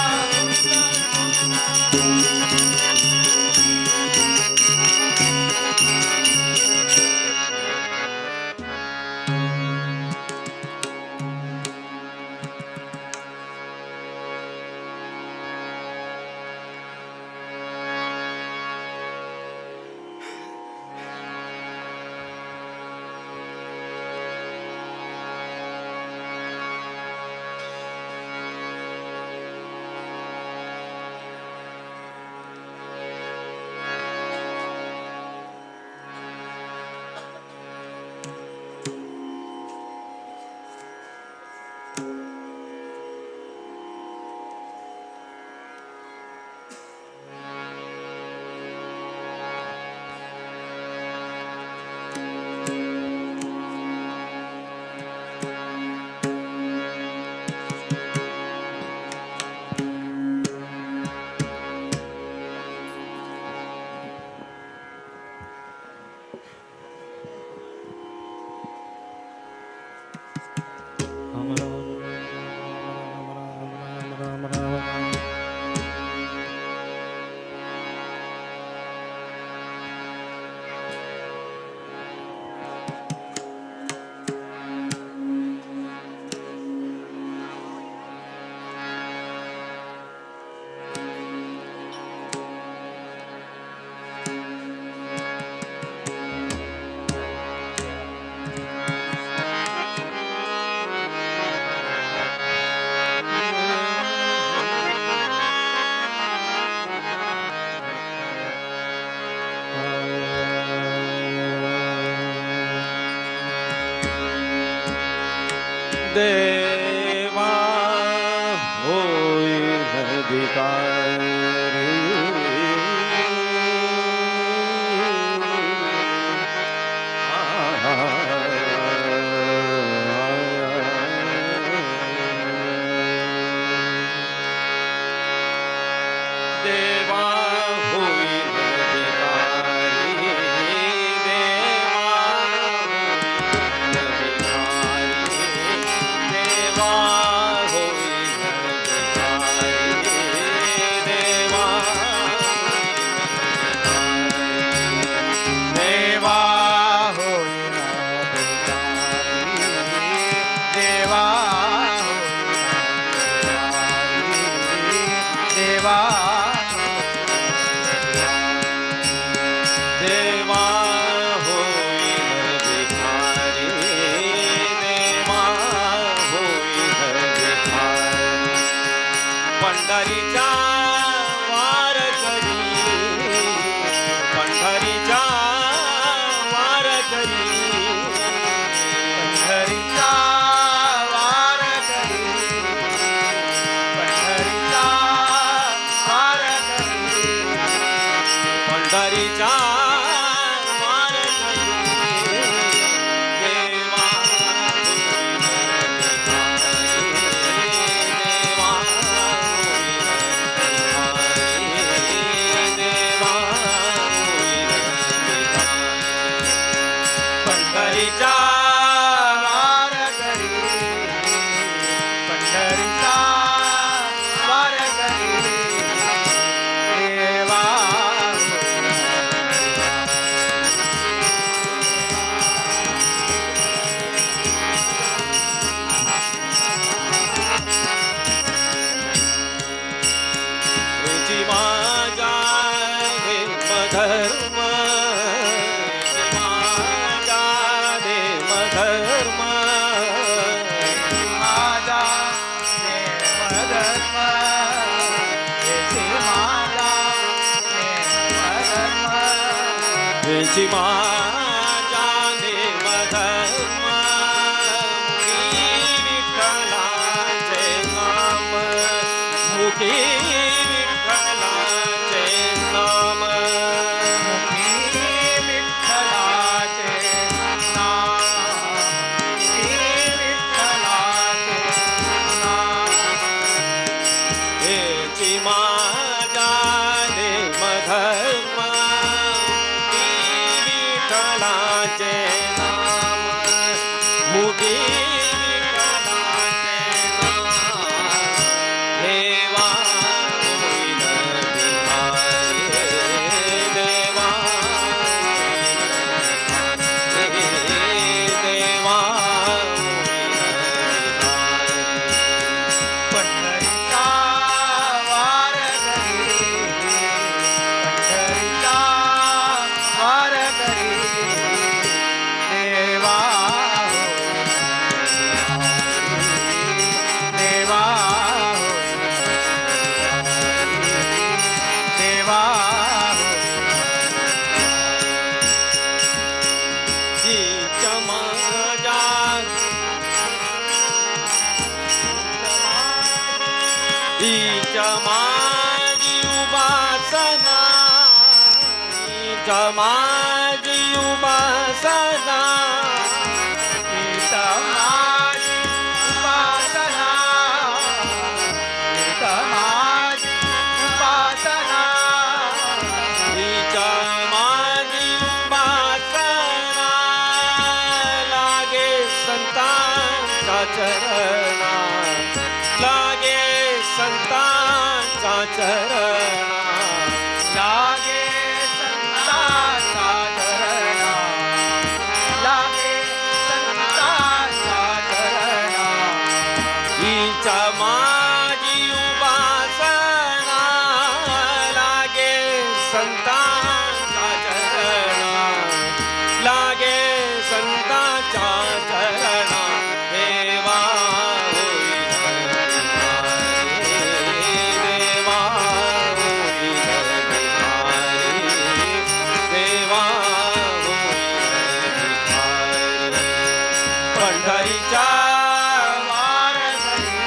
हेची माझ्या देवधर्म मुखी विठ्ठलाचे नाम मुखी विठ्ठलाचे नाम मुखी विठ्ठलाचे नाम मुखी विठ्ठलाचे नाम हेची माझ्या देवधर्म मुखी विठ्ठलाचे नाम मुखी विठ्ठलाचे नाम देवा होईल भिकारी देवा देवा होईल भिकारी. पंढरीचा वारकरी पंढरीचा वारकरी देवा देवा देवा ईच माझी उपासना ईच माझी उपासना गीत माझी उपासना गीत माझी उपासना ईच माझी उपासना लागे संतांच्या चरणा लागे संतांच्या चरणा लागे संतांचा चरणा लागे संतांचा चरणा ईच माझी उपासना लागे संतांच्या चरणा लागे संतांच्या चरणा देवा होईल भिकारी, देवा होईल भिकारी, देवा होईल भिकारी. पंढरीच्या वारकरी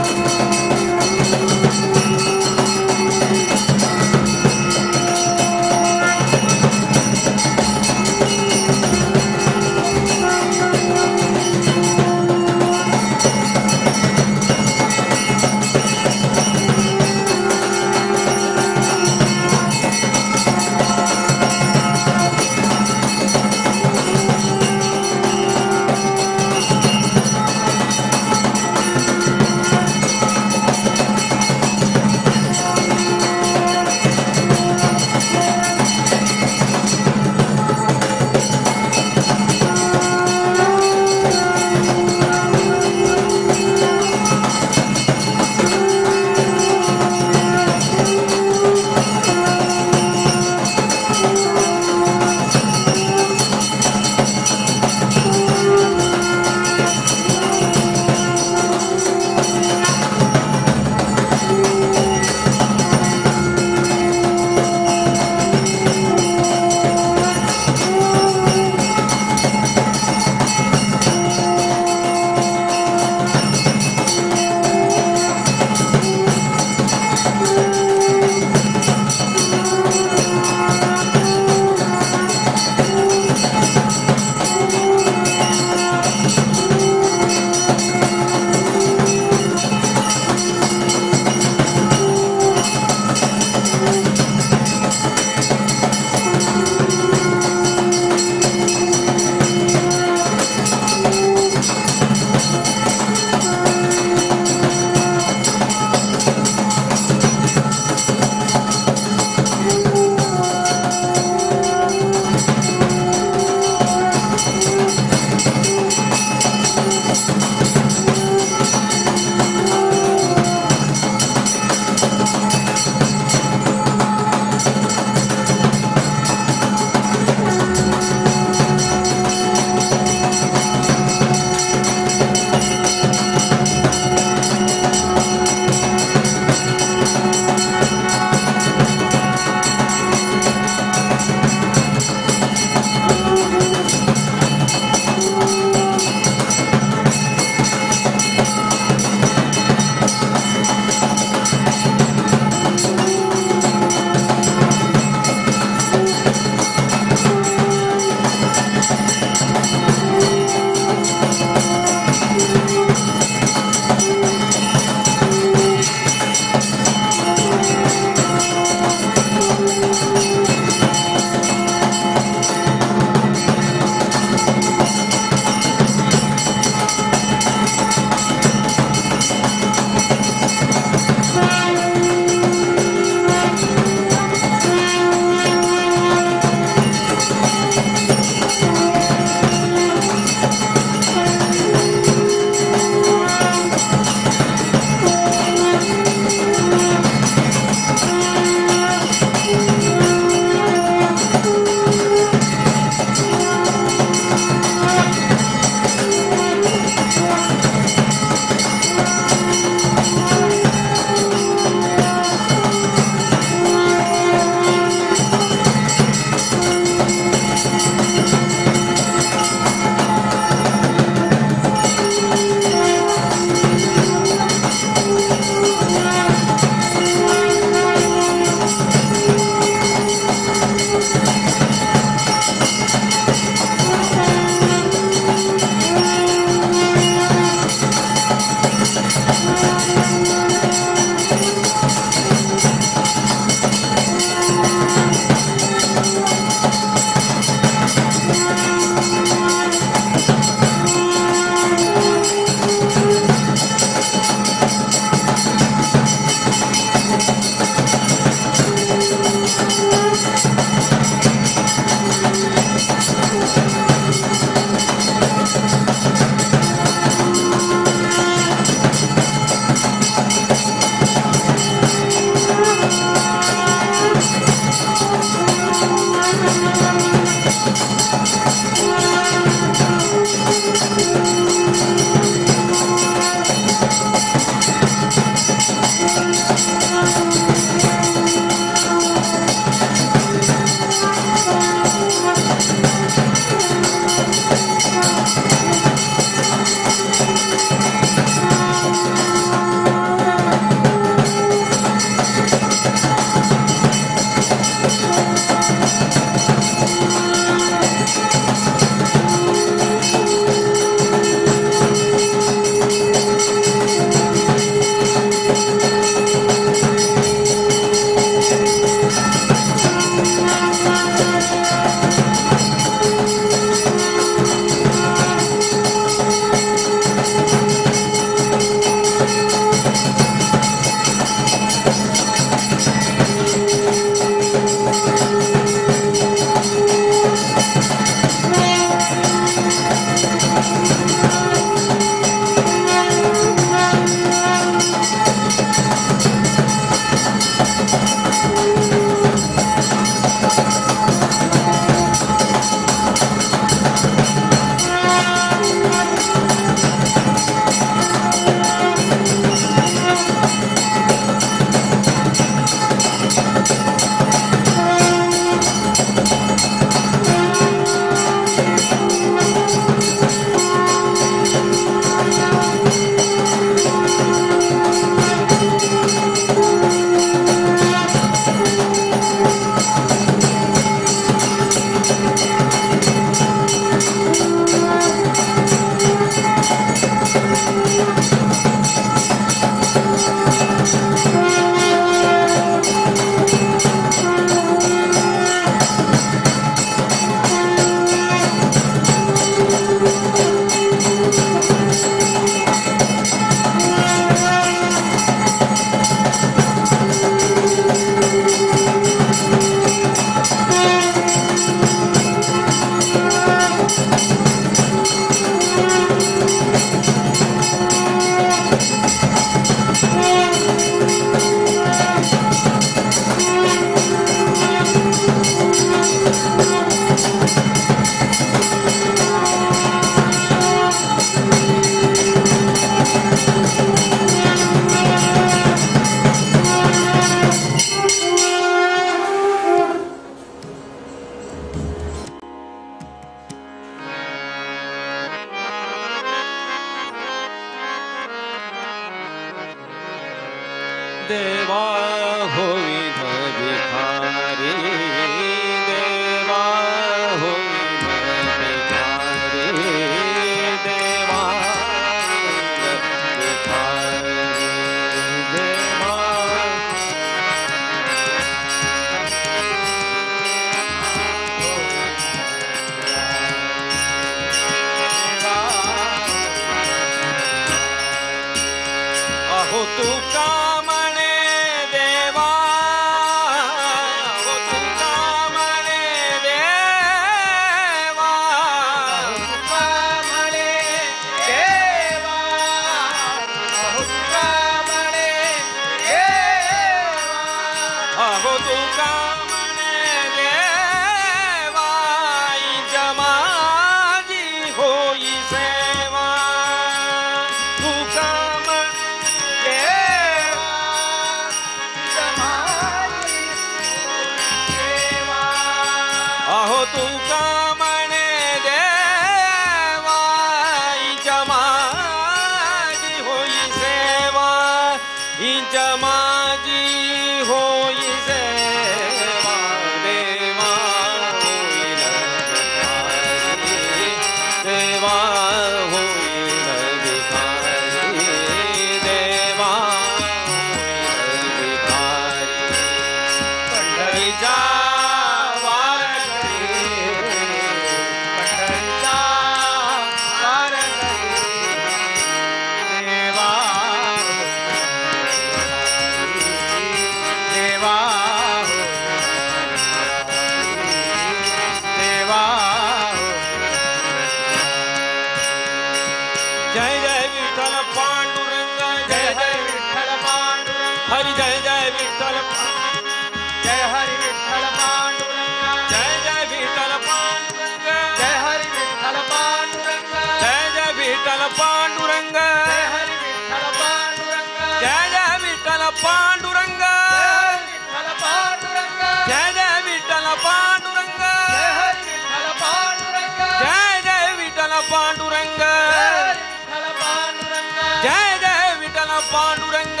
पांडुरंग,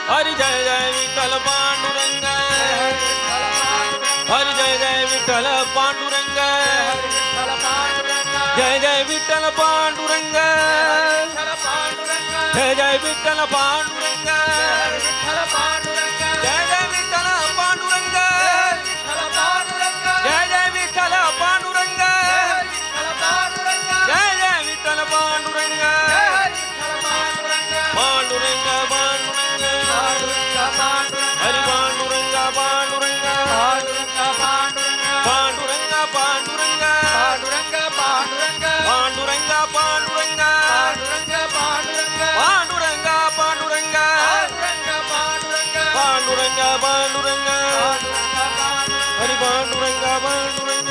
हरि जय जय विठ्ठल पांडुरंग, हरि जय जय विठ्ठल पांडुरंग, जय जय विठ्ठल पांडुरंग, जय जय विठ्ठल पांडुरंग, जय जय विठ्ठल पांडुरंग, जय जय विठ्ठल पांडुरंग, जय जय विठ्ठल पांडुरंग, पांडुरंग पांडुरंग, हरि पांडुरंग पांडुरंग, पांडुरंग पांडुरंग, पांडुरंग पांडुरंग, पांडुरंग पांडुरंग, पांडुरंग पांडुरंग, हरि पांडुरंग पांडुरंग।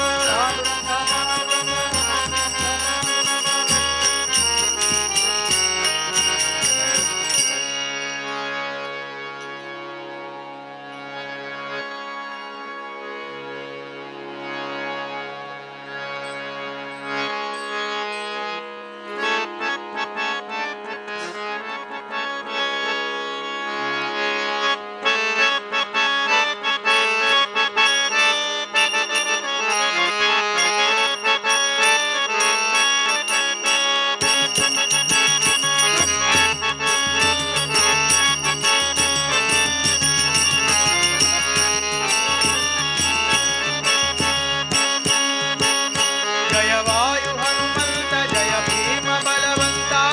जय वायु हनुमंत, जय भीम बलवंता,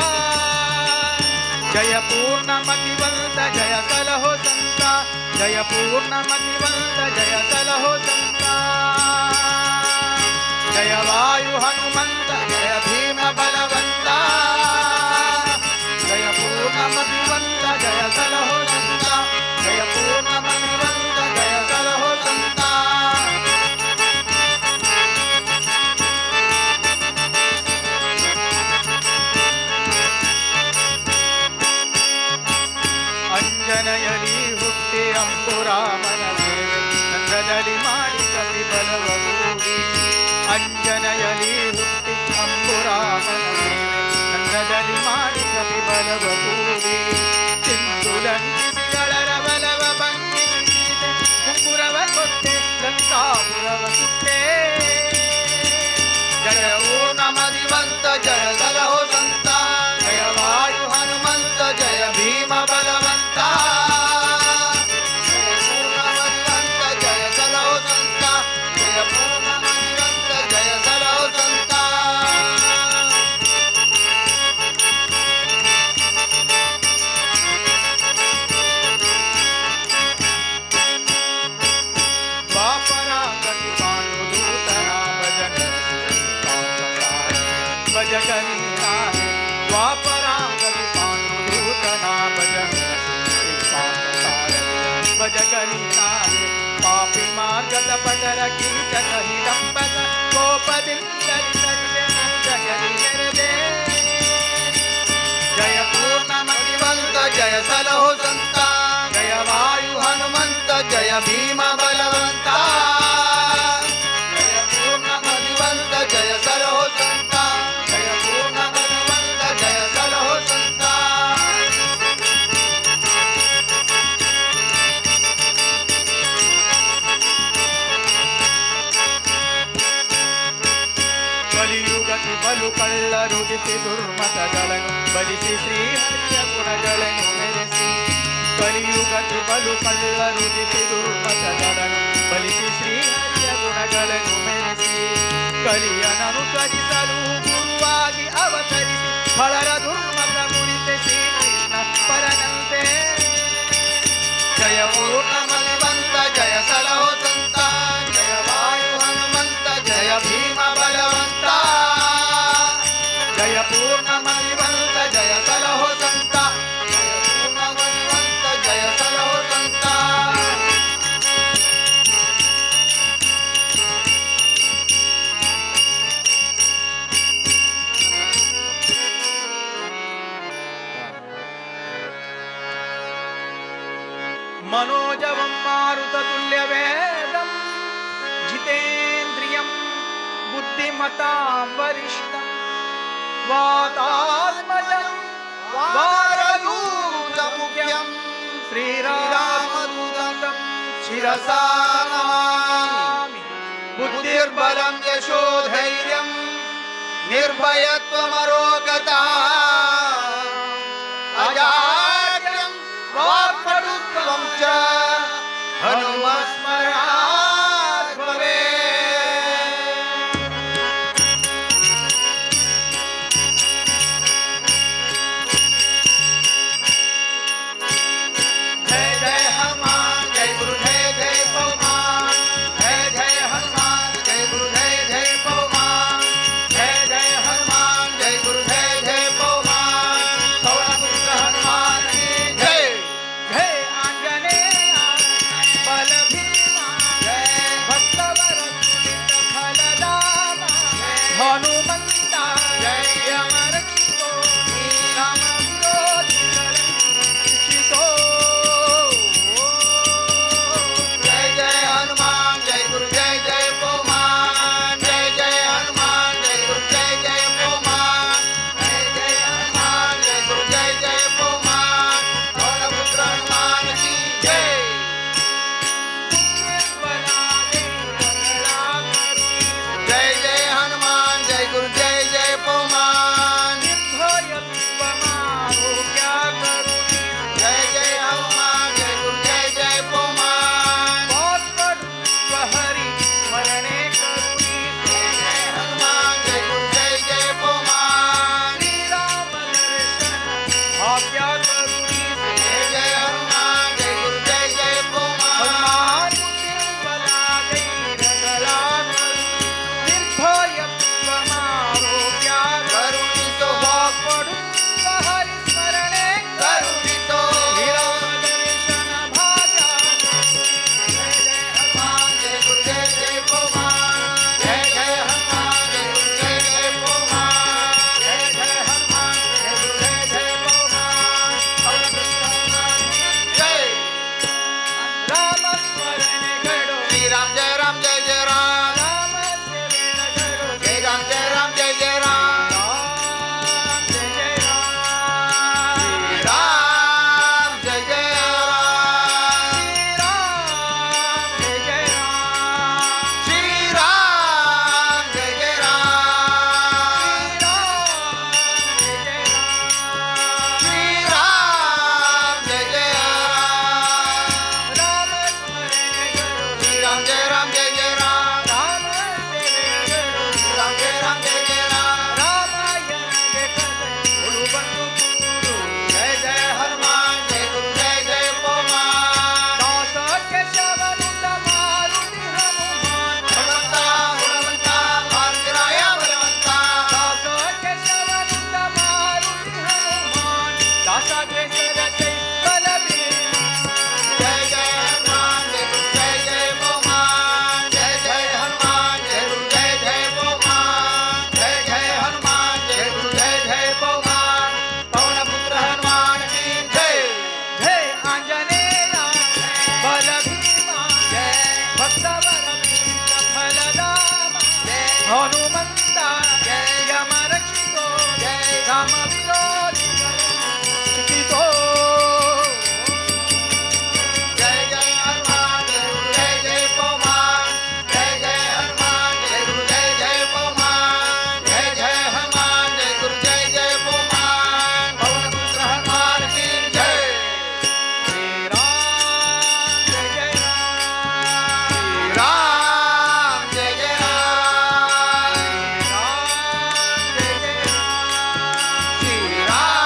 जय पूर्णमतिवंत, जय सलहो संता, जय पूर्णमतिवंत, जय सलहो संता। जय वायु हनुमंत, जय भीम बलवंता, जय पूर्णमतिवंत, जय सलहो संता, जय पूर्णमतिवंत, जय सलहो संता। ಅಂಜನಯಲಿ ಹುಟ್ಟಿ ಅಂಬುರಾಮನ ಸೇವೆ ಚಂದ್ರದಲ್ಲಿ ಮಾಡಿ ಕವಿ ಬಲವ ಕೂಡಿ. ಅಂಜನಯಲಿ ಹುಟ್ಟಿ ಅಂಬುರಾಮನ ಸೇವೆ ಚಂದ್ರದಲ್ಲಿ ಮಾಡಿ ಕವಿ ಬಲವ ಕೂಡಿ. ಸಿಂಧು ಲಂಘಿಸಿ ಗಳರ ಬಲವ ಭಂಗಿಸಿ ಸೀತೆ ಕುಂಬುರವ ಕೊಟ್ಟೆ ಲಂಕಾಪುರವ ಸುಟ್ಟೆ. ಜಯ ಪೂರ್ಣಮದಿವಂತ, ಜಯ ಸಲಹೋ ಸಂತ, ಜಯ ವಾಯು ಹನುಮಂತ, ಜಯ ಭೀಮ ಬಲವಂತ, ಜಯ ಪೂರ್ಣಮದಿವಂತ, ಜಯ ಸಲಹೋ ಸಂತ, ಜಯ ಪೂರ್ಣಮದಿವಂತ, ಜಯ ಸಲಹೋ ಸಂತ. ದ್ವಾಪರಾಗತಿ ಪಾಂಡುದೂತನ ಭಜನ ಭಜಕನಿ ನಾನೇ. ದ್ವಾಪರಾಗತಿ ಪಾಂಡುದೂತನ ಭಜನ ಭಜಕನಿ ನಾನೇ. ಪಾಪಿ ಮಾರ್ಗದ ಪಟರ ಕೀಚಕ ಹಿಡಂಬದ ಕೋಪದಿಂದಲಿ ಸರಿದೆ ಜಗದಿ ಮೆರೆದೆ. ಜಯ ಪೂರ್ಣಮದಿವಂತ, ಜಯ ಸಲಹೋ ಸಂತ, ಜಯ ವಾಯು ಹನುಮಂತ, ಜಯ ಭೀಮ ಬಲವಂತ, ಜಯ ಪೂರ್ಣಮದಿವಂತ, ಜಯ ಸಲಹೋ ಸಂತ, ಜಯ ಪೂರ್ಣಮದಿವಂತ, ಜಯ ಸಲಹೋ ಸಂತ. ಕಲಿಯುಗತಿ ಬಲು ಕಳ್ಳರುದಿಸಿ ದುರ್ಮತಗಳನ್ನು ಬಲಿಸಿ ಶ್ರೀಹರಿಯ ಗುಣಗಳನ್ನು ಮೆರೆಸಿ. ಕಲಿಯುಗತಿ ಬಲು ಕಳ್ಳರುದಿಸಿ ದುರ್ಮತಗಳನ್ನು ಬಲಿಸಿ ಶ್ರೀಹರಿಯ ಗುಣಗಳನ್ನು ಮೆರೆಸಿ. ಕಲಿಯನನು ತ್ವರಿಸಲು ಗುರುವಾಗಿ ಅವತರಿಸಿ ಫಳರ ದುರ್ಮತ ಮುರಿತೆ ಶ್ರೀಕೃಷ್ಣ ಪರನಂತೆ. ಜಯ ಪೂರ್ಣಮದಿವಂತ, ಜಯ ಸಲಹೋ ಸಂತ, ಜಯ ವಾಯು ಹನುಮಂತ, ಜಯ ಭೀಮ ಬಲವಂತ, ಜಯ ಪೂರ್ಣಮದಿವಂತ, ಜಯ ಸಲಹೋ ಸಂತ, ಜಯ ಪೂರ್ಣಮದಿವಂತ, ಜಯ ಸಲಹೋ ಸಂತ. मनोजवं मारुततुल्यवेगं जितेन्द्रियं बुद्धिमतां वरिष्ठं वातात्मजं वानरयूथ मुख्यं श्रीरामदूतं शिरसा नमामि। बुद्धिर्बलं यशोधैर्यं निर्भयत्वमरोगता अजाड्यं वाक्पटुत्वं च हनुमत्स्मरणात् भवेत्। जय जय हनुमान जय गुरु जय जय पवमान, जय जय हनुमान जय गुरु जय जय पवमान, जय जय हनुमान जय गुरु जय जय पवमान, पवनपुत्र हनुमान की जय। जय आंजनेय बल भीमा, जय भक्तवर फलदामा, हनुमंता जय यम रक्षितो, राम विरोधी रक्षितो। जय जय हनुमान जय गुरु जय जय पवमान, जय जय हनुमान जय गुरु जय जय पवमान, जय जय हनुमान जय गुरु जय जय पवमान, पवनपुत्र हनुमान की जय। जय जय हनुमान जय गुरु जय जय पवमान, जय जय हनुमान जय गुरु जय जय पवमान, जय जय हनुमान जय गुरु जय जय पवमान, जय जय हनुमान जय गुरु जय जय पवमान, करुणितो करुणितो जय जय हनुमान जय गुरु जय जय पवमान, जय जय हनुमान जय गुरु जय जय पवमान, जय जय हनुमान जय गुरु जय जय पवमान, पवनपुत्र हनुमान की जय। राम स्मरण घडो, श्री राम जय राम जय जय राम, राम सेवेन घडो, जय राम जय राम जय जय राम, राम जय जय राम, श्री राम जय जय राम, राम जय जय राम, श्री राम जय जय राम, राम जय जय राम, श्री राम जय जय राम, राम स्मरण घडो, श्री राम जय राम जय जय राम, राम सेवेन घडो, श्री राम जय राम जय जय राम, रामायण देखत बंधु गुरु, जय जय हनुमान जय गुरु जय जय पवमान, दास केशव नुत मारुति हनुमान, बलवंता बलवंता मारुतिराया बलवंता, दास केशव नुत मारुति हनुमान, दासाग्रेसर जय बलबीर। जय जय हनुमान जय गुरु जय जय पवमान, जय जय हनुमान जय गुरु जय जय पवमान, जय जय हनुमान जय गुरु जय जय पवमान, पवनपुत्र हनुमान की जय। जय आंजनेय बल भीमा, भक्तवर फलदामा, हनुमंता यम रक्षितो, राम विरोधी रक्षितो। जय जय हनुमान जय गुरु जय जय पवमान, जय जय हनुमान जय गुरु जय जय पवमान, जय जय हनुमान जय गुरु जय जय पवमान, पवनपुत्र हनुमान की जय। श्री राम जय जय राम, श्री राम जय जय राम, राम जय जय राम, श्री राम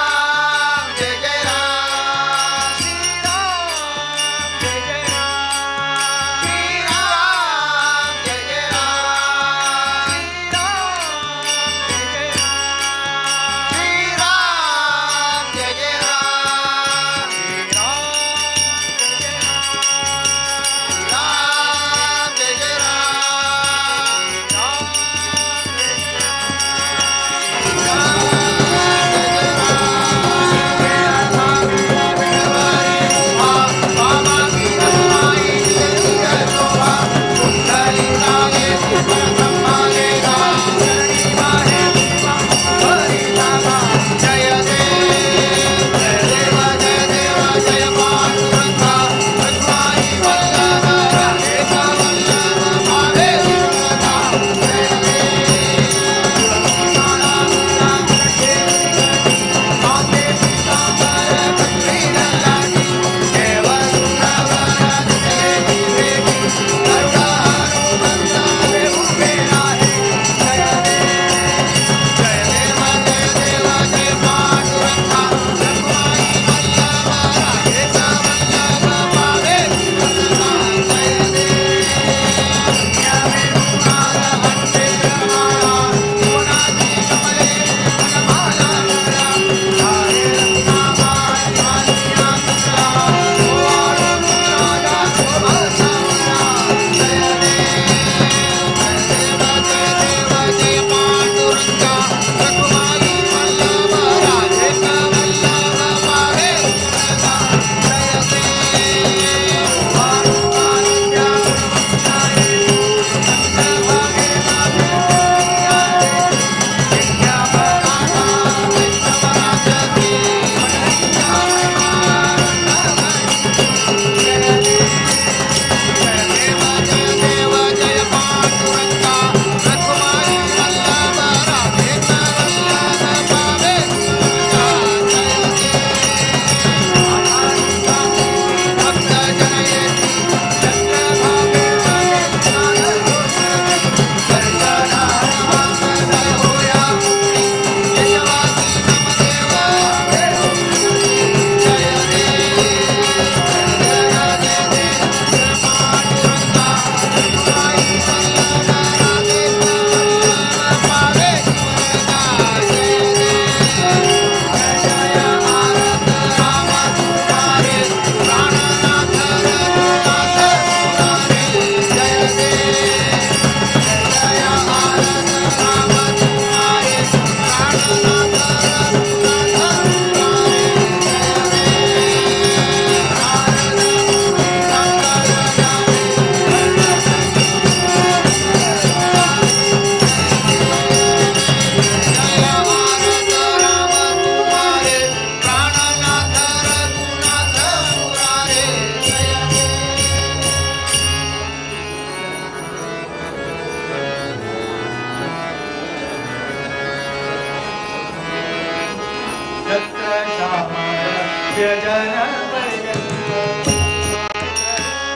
ವ್ಯಜನ ಪರ್ಯಂತ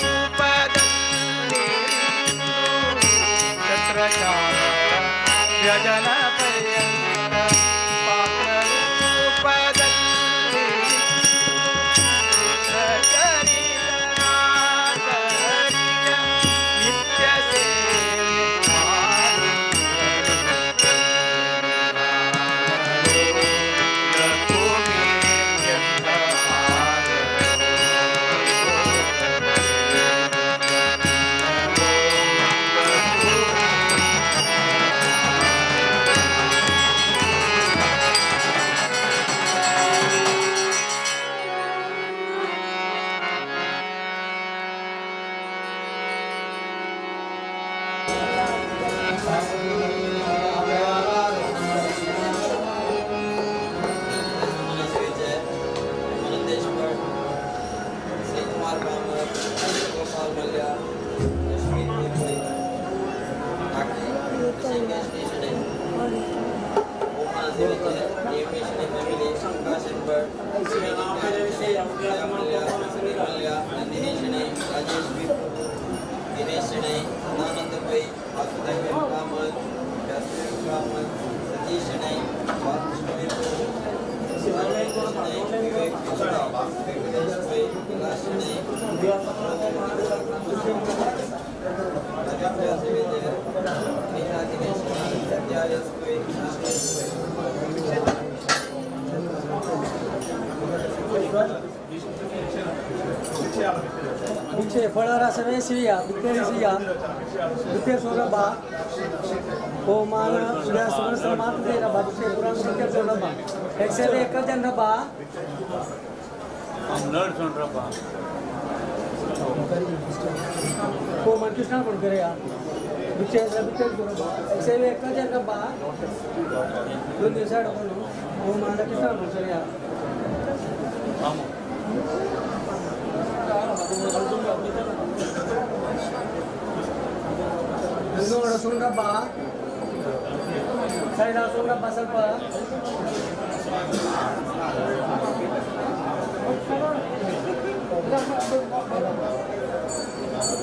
ರೂಪದಲ್ಲಿ ಛತ್ರಚಾಮರ ವ್ಯಜನ ಪರ್ಯಂತ ಪಾತ್ರ ರೂಪದಲ್ಲಿ ಚರಿತನಾಗರಿಯ ನಿತ್ಯ ಸೇವೆ ಭಿಕ್ಷೆ ಫಳರಸವೇ ಸಿಹಿಯ ಭಿಕ್ಷೆ ಸಿಹಿಯ ಭಿಕ್ಷೆ ಸೌರಭ ಹೋಮಾನ ಸುವರ್ಣ ಮಾತ್ರ ರಭ ಭಿಕ್ಷೆ ಪುರಾಣ ಭಿಕ್ಷೆ ಸೌರಭ ಎಕ್ಸೆಲ್ एक जन रबा हो मन कृष्णा पण करे या भिक्षे भिक्षे सौरभ एक्सेल एक जन रबा दोन दिवसा डोकलो हो मान कृष्णा पण करे या ಸುಂಡ್ರಪ್ಪ ಸೈಡ ಸುಂಡ್ರಪ್ಪ ಸ್ವಲ್ಪ Thank you.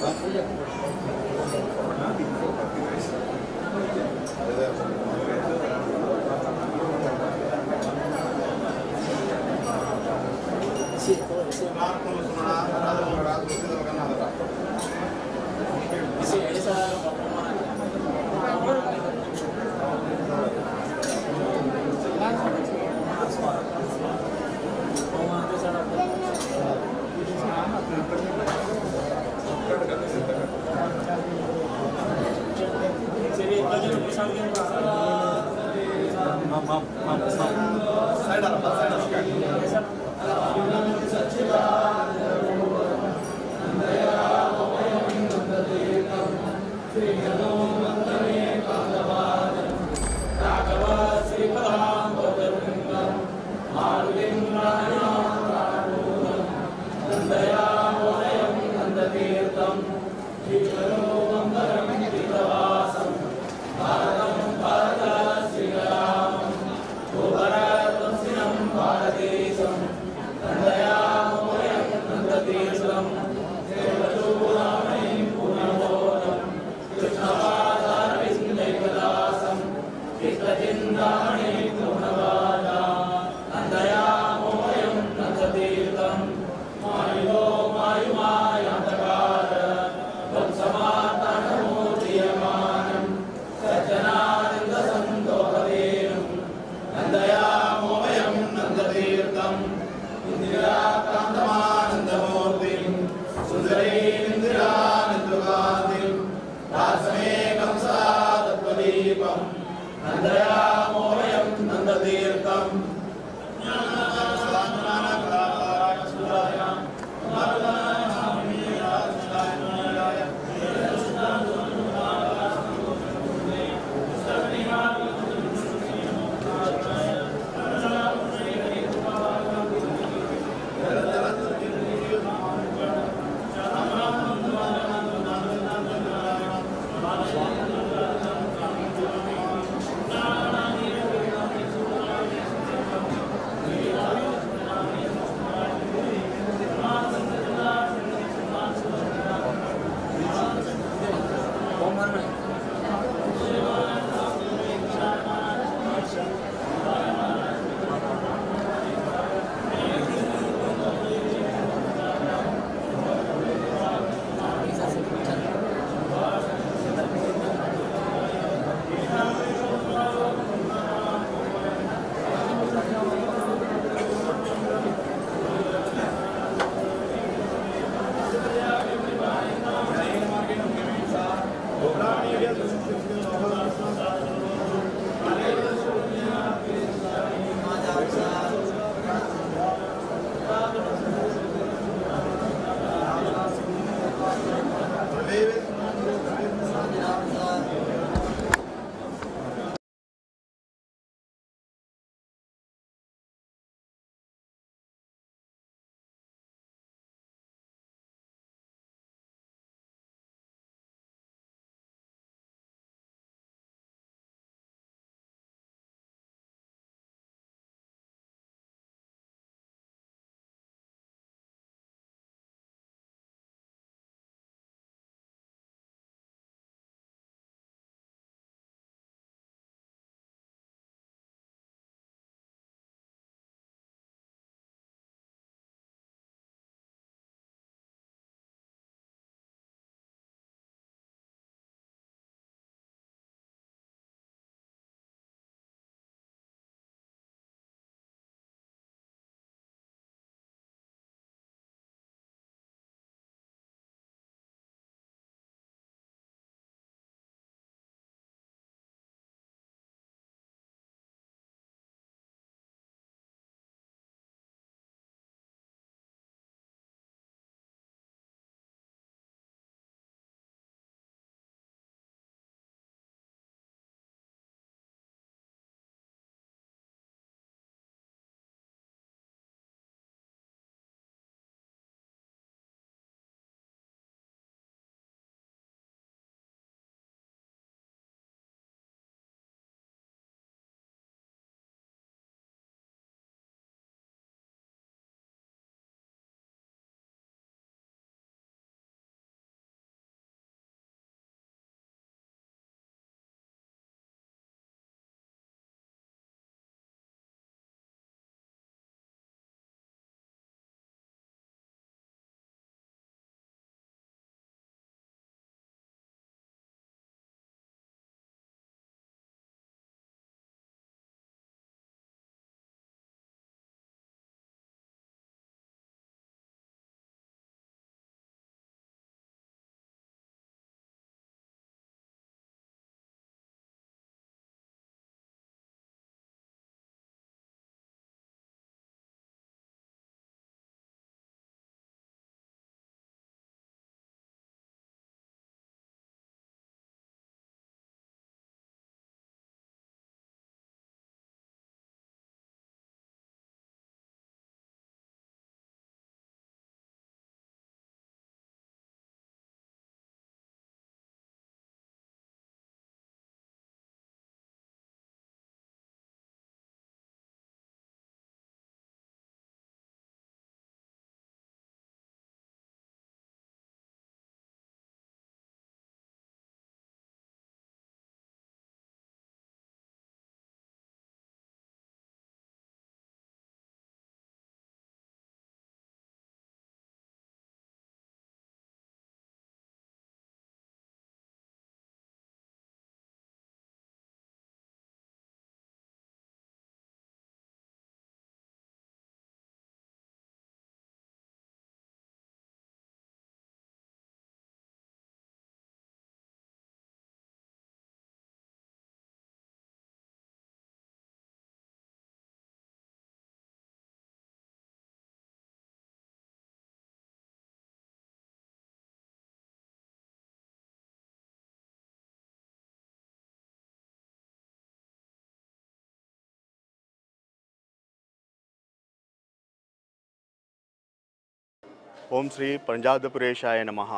ओम श्री पंजादपुरेशाय नमः.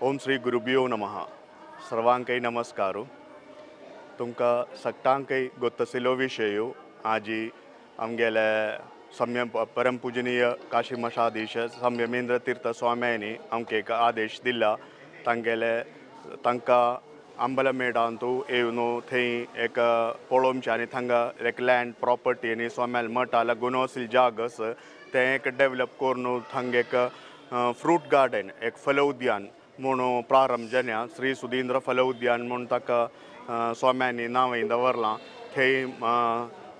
ओम श्री गुरुभ्यो नमः. सर्वांकय नमस्कार. तुमकां सगटांकय गोत्तसिलो विशय आजी आमगेले सम्यम परम पूजनीय काशी मठाधीश संयमेंद्र तीर्थ स्वाम्यांनी आमकां एक आदेश दिला. तांगेले तांकां अंबलमेडांतू येवन थंय एक पळोवचें आनी थांगा एक लँड प्रॉपर्टी आनी स्वाम्याल मठा लागून आशिल्ली जाग आसा तें एक डेवलप करून थांग एक फ्रूट गार्डन एक फल उद्यान म्हणून प्रारंभ जाल्या. श्री सुधींद्र फल उद्यान म्हूण ताका स्वाम्यांनी नांवय दवरलां. थंय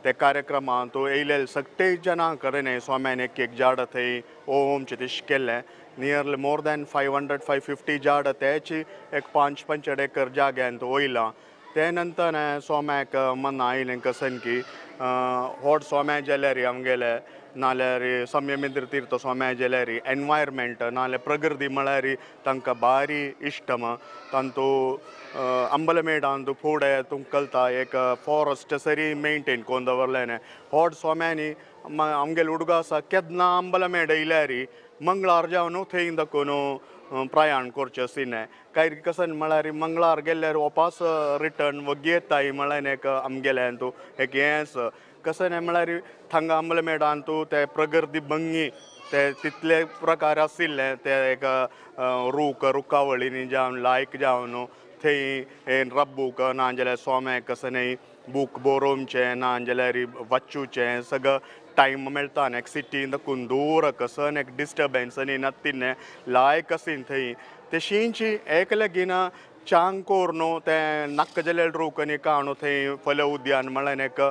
ते कार्यक्रमांत येयले सगळे जणां कडेन स्वाम्यान एक एक झाड थंय ओमचें तशें केल्लें. नियरली मोर दॅन 500-550 झाड तेची एक 5-5 एकर जाग्यांत वयलां. ते नंतर स्वाम्याक मना आयलें कसन की होड स्वाम्या जाल्यार आमगेले नाल्यार संयमेंद्र तीर्थ स्वाम्या जाल्यार एनवायरमेंट नाल्यार प्रकृती म्हळ्यार तांकां भारी इश्टम. तांतू अंबलमेडांत फुडें तुमकां कळटा एक फॉरेस्ट सरी मेंटेन करून दवरलें. होड स्वाम्यांनी आमगेले हुडगो आसा केन्ना अंबलमेड येयल्यार मंगळार जावन थंय दाखोवन प्रयाण करचें आशिल्लें. काय कशें म्हळ्यार मंगळार गेल्यार वापस रिटर्न वगी येताय म्हळ्यार एक आमगेलें तूं एक हें आसा. कशें न्ही म्हळ्यार थांगा अंबलमेडांत ते प्रगती भंगी ते तितले प्रकार आशिल्ले ते एक रूख रुखावळींनी जावन लायक जावन थंय रब्बूक ना जाल्यार स्वाम्याक कशें न्ही बूक बरोवचें ना जाल्यार वाचूचें सगळें टायम मेळटा. एक सिटीन दाखून दूर कसन एक डिस्टर्बन्स न्ही नातिन्ने लायक आसीन थंय तशींची एक लगीन चांग करून तें नाक्क जाल्यार रूख आनी काणू थंय फल उद्यान म्हळ्यार एक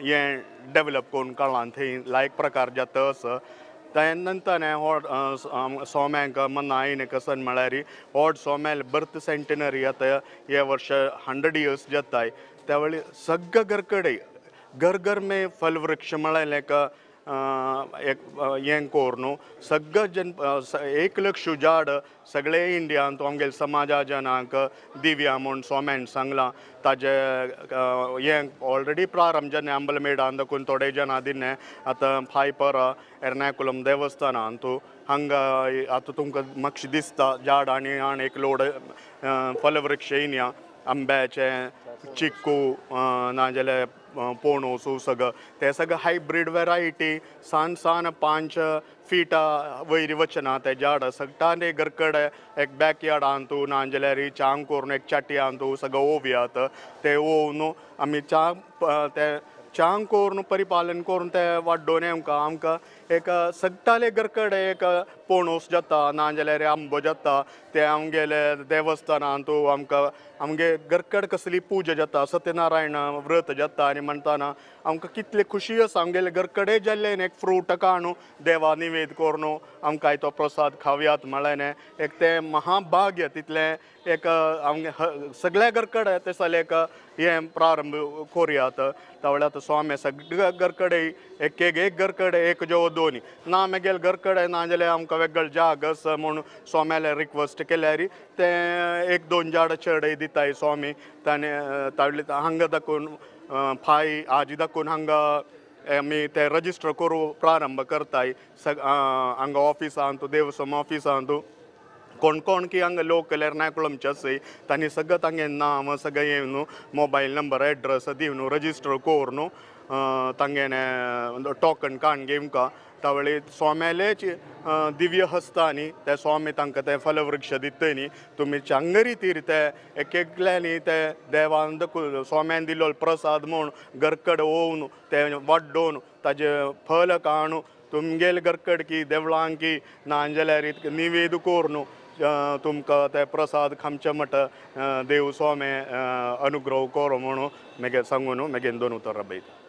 हें डेवलप करून काडलां थंय लायक प्रकार जाता आसा. ते नंतर होड स्वाम्यांक मना आयलें कसन म्हळ्यार होड स्वाम्याल बर्थ सेंटिनरी आतां हे वर्ष 100 इयर्स जाताय. त्या वेळी सगळ्या घरकडे घर घर में फलवृक्ष म्हळ्यार एक एक हें करून सगळें जन 1 लक्ष झाड सगळे इंडियांत आमगेले समाजा जनांक दिवया म्हूण स्वाम्यान सांगलां. ताजे हें ऑलरेडी प्रारंभ जालें अंबलमेडान दाखून थोडे जाणां दिलें. आतां फायपर एर्नाकुलम देवस्थानांत हांगा आतां तुमकां मातशें दिसता झाड आनी आनी एक लोड फलवृक्ष येयन्या आंब्याचे चिक्कू नाजाल्यार पोणोस सगळं ते सगळं हायब्रीड वेरायटी सान सान 5 फिटा वयर वचना ते झाड सगळ्यां घरकडे एक बॅकयार्डांत ना जाल्यार चांग करून एक चाटयांत सगळं ओवयात ते ओवन आमी चांग ते चांग करून परिपालन करून ते वाडोवन आमकां आमकां एक सगळ्याले घरकडे एक पोणोस जाता ना जाल्यार आंबो जाता ते आमगेले देवस्थानांत आमकां आमगे घरकड कसली पुजा जाता सत्यनारायण व्रत जाता आनी म्हणटाना आमकां कितले खुशी आसा आमगेले घरकडे जाल्ले एक फ्रूट काणू देवा निवेद करून आमकां तो प्रसाद खावयात म्हळ्यार एक तें महाभाग्य तितलें एक आमगे सगळ्या घरकडे ते सगळे एक हें प्रारंभ करुयात. तावळ्या आतां स्वामी सगळ्या घरकडे एक एक एक घरकडे एक जो दोन ना मागीर घरकडे ना जाल्यार आमकां वेगळे जाग आसा म्हूण स्वाम्याले रिक्वेस्ट केल्यार ते 1-2 झाड चडय दिताय स्वामी. ताणें तावळी हांगा दाखोवन फाय आजी दाखोवन हांगा आमी ते रजिस्टर करूं प्रारंभ करताय. हांगा ऑफिसांत देवस्वम ऑफिसांत कोण कोण की हांगा लोक एर्नाकुलमचे आसय तांणी सगळें तांगे नांव सगळें येवन मोबायल नंबर एड्रेस दिवन रजिस्टर करून तांगेलें टोकन काडून घेवंका. तावळी स्वाम्यालेच दिव्य हस्तांनी ते स्वामी तांकां ते फलवृक्ष दितय न्ही तुमी चांग रितीर ते एक एकल्यांनी ते देवान स्वाम्यान दिल्लो प्रसाद म्हूण घरकड ओवन ते वाडोवन ताजें फल काणू तुमगेले घरकड की देवळांक की ना जाल्यार निवेद करून तुमकां ते प्रसाद खामचे मट देव स्वामी अनुग्रह करो म्हणून मागीर सांगून मागीर 2 उतरां बयता.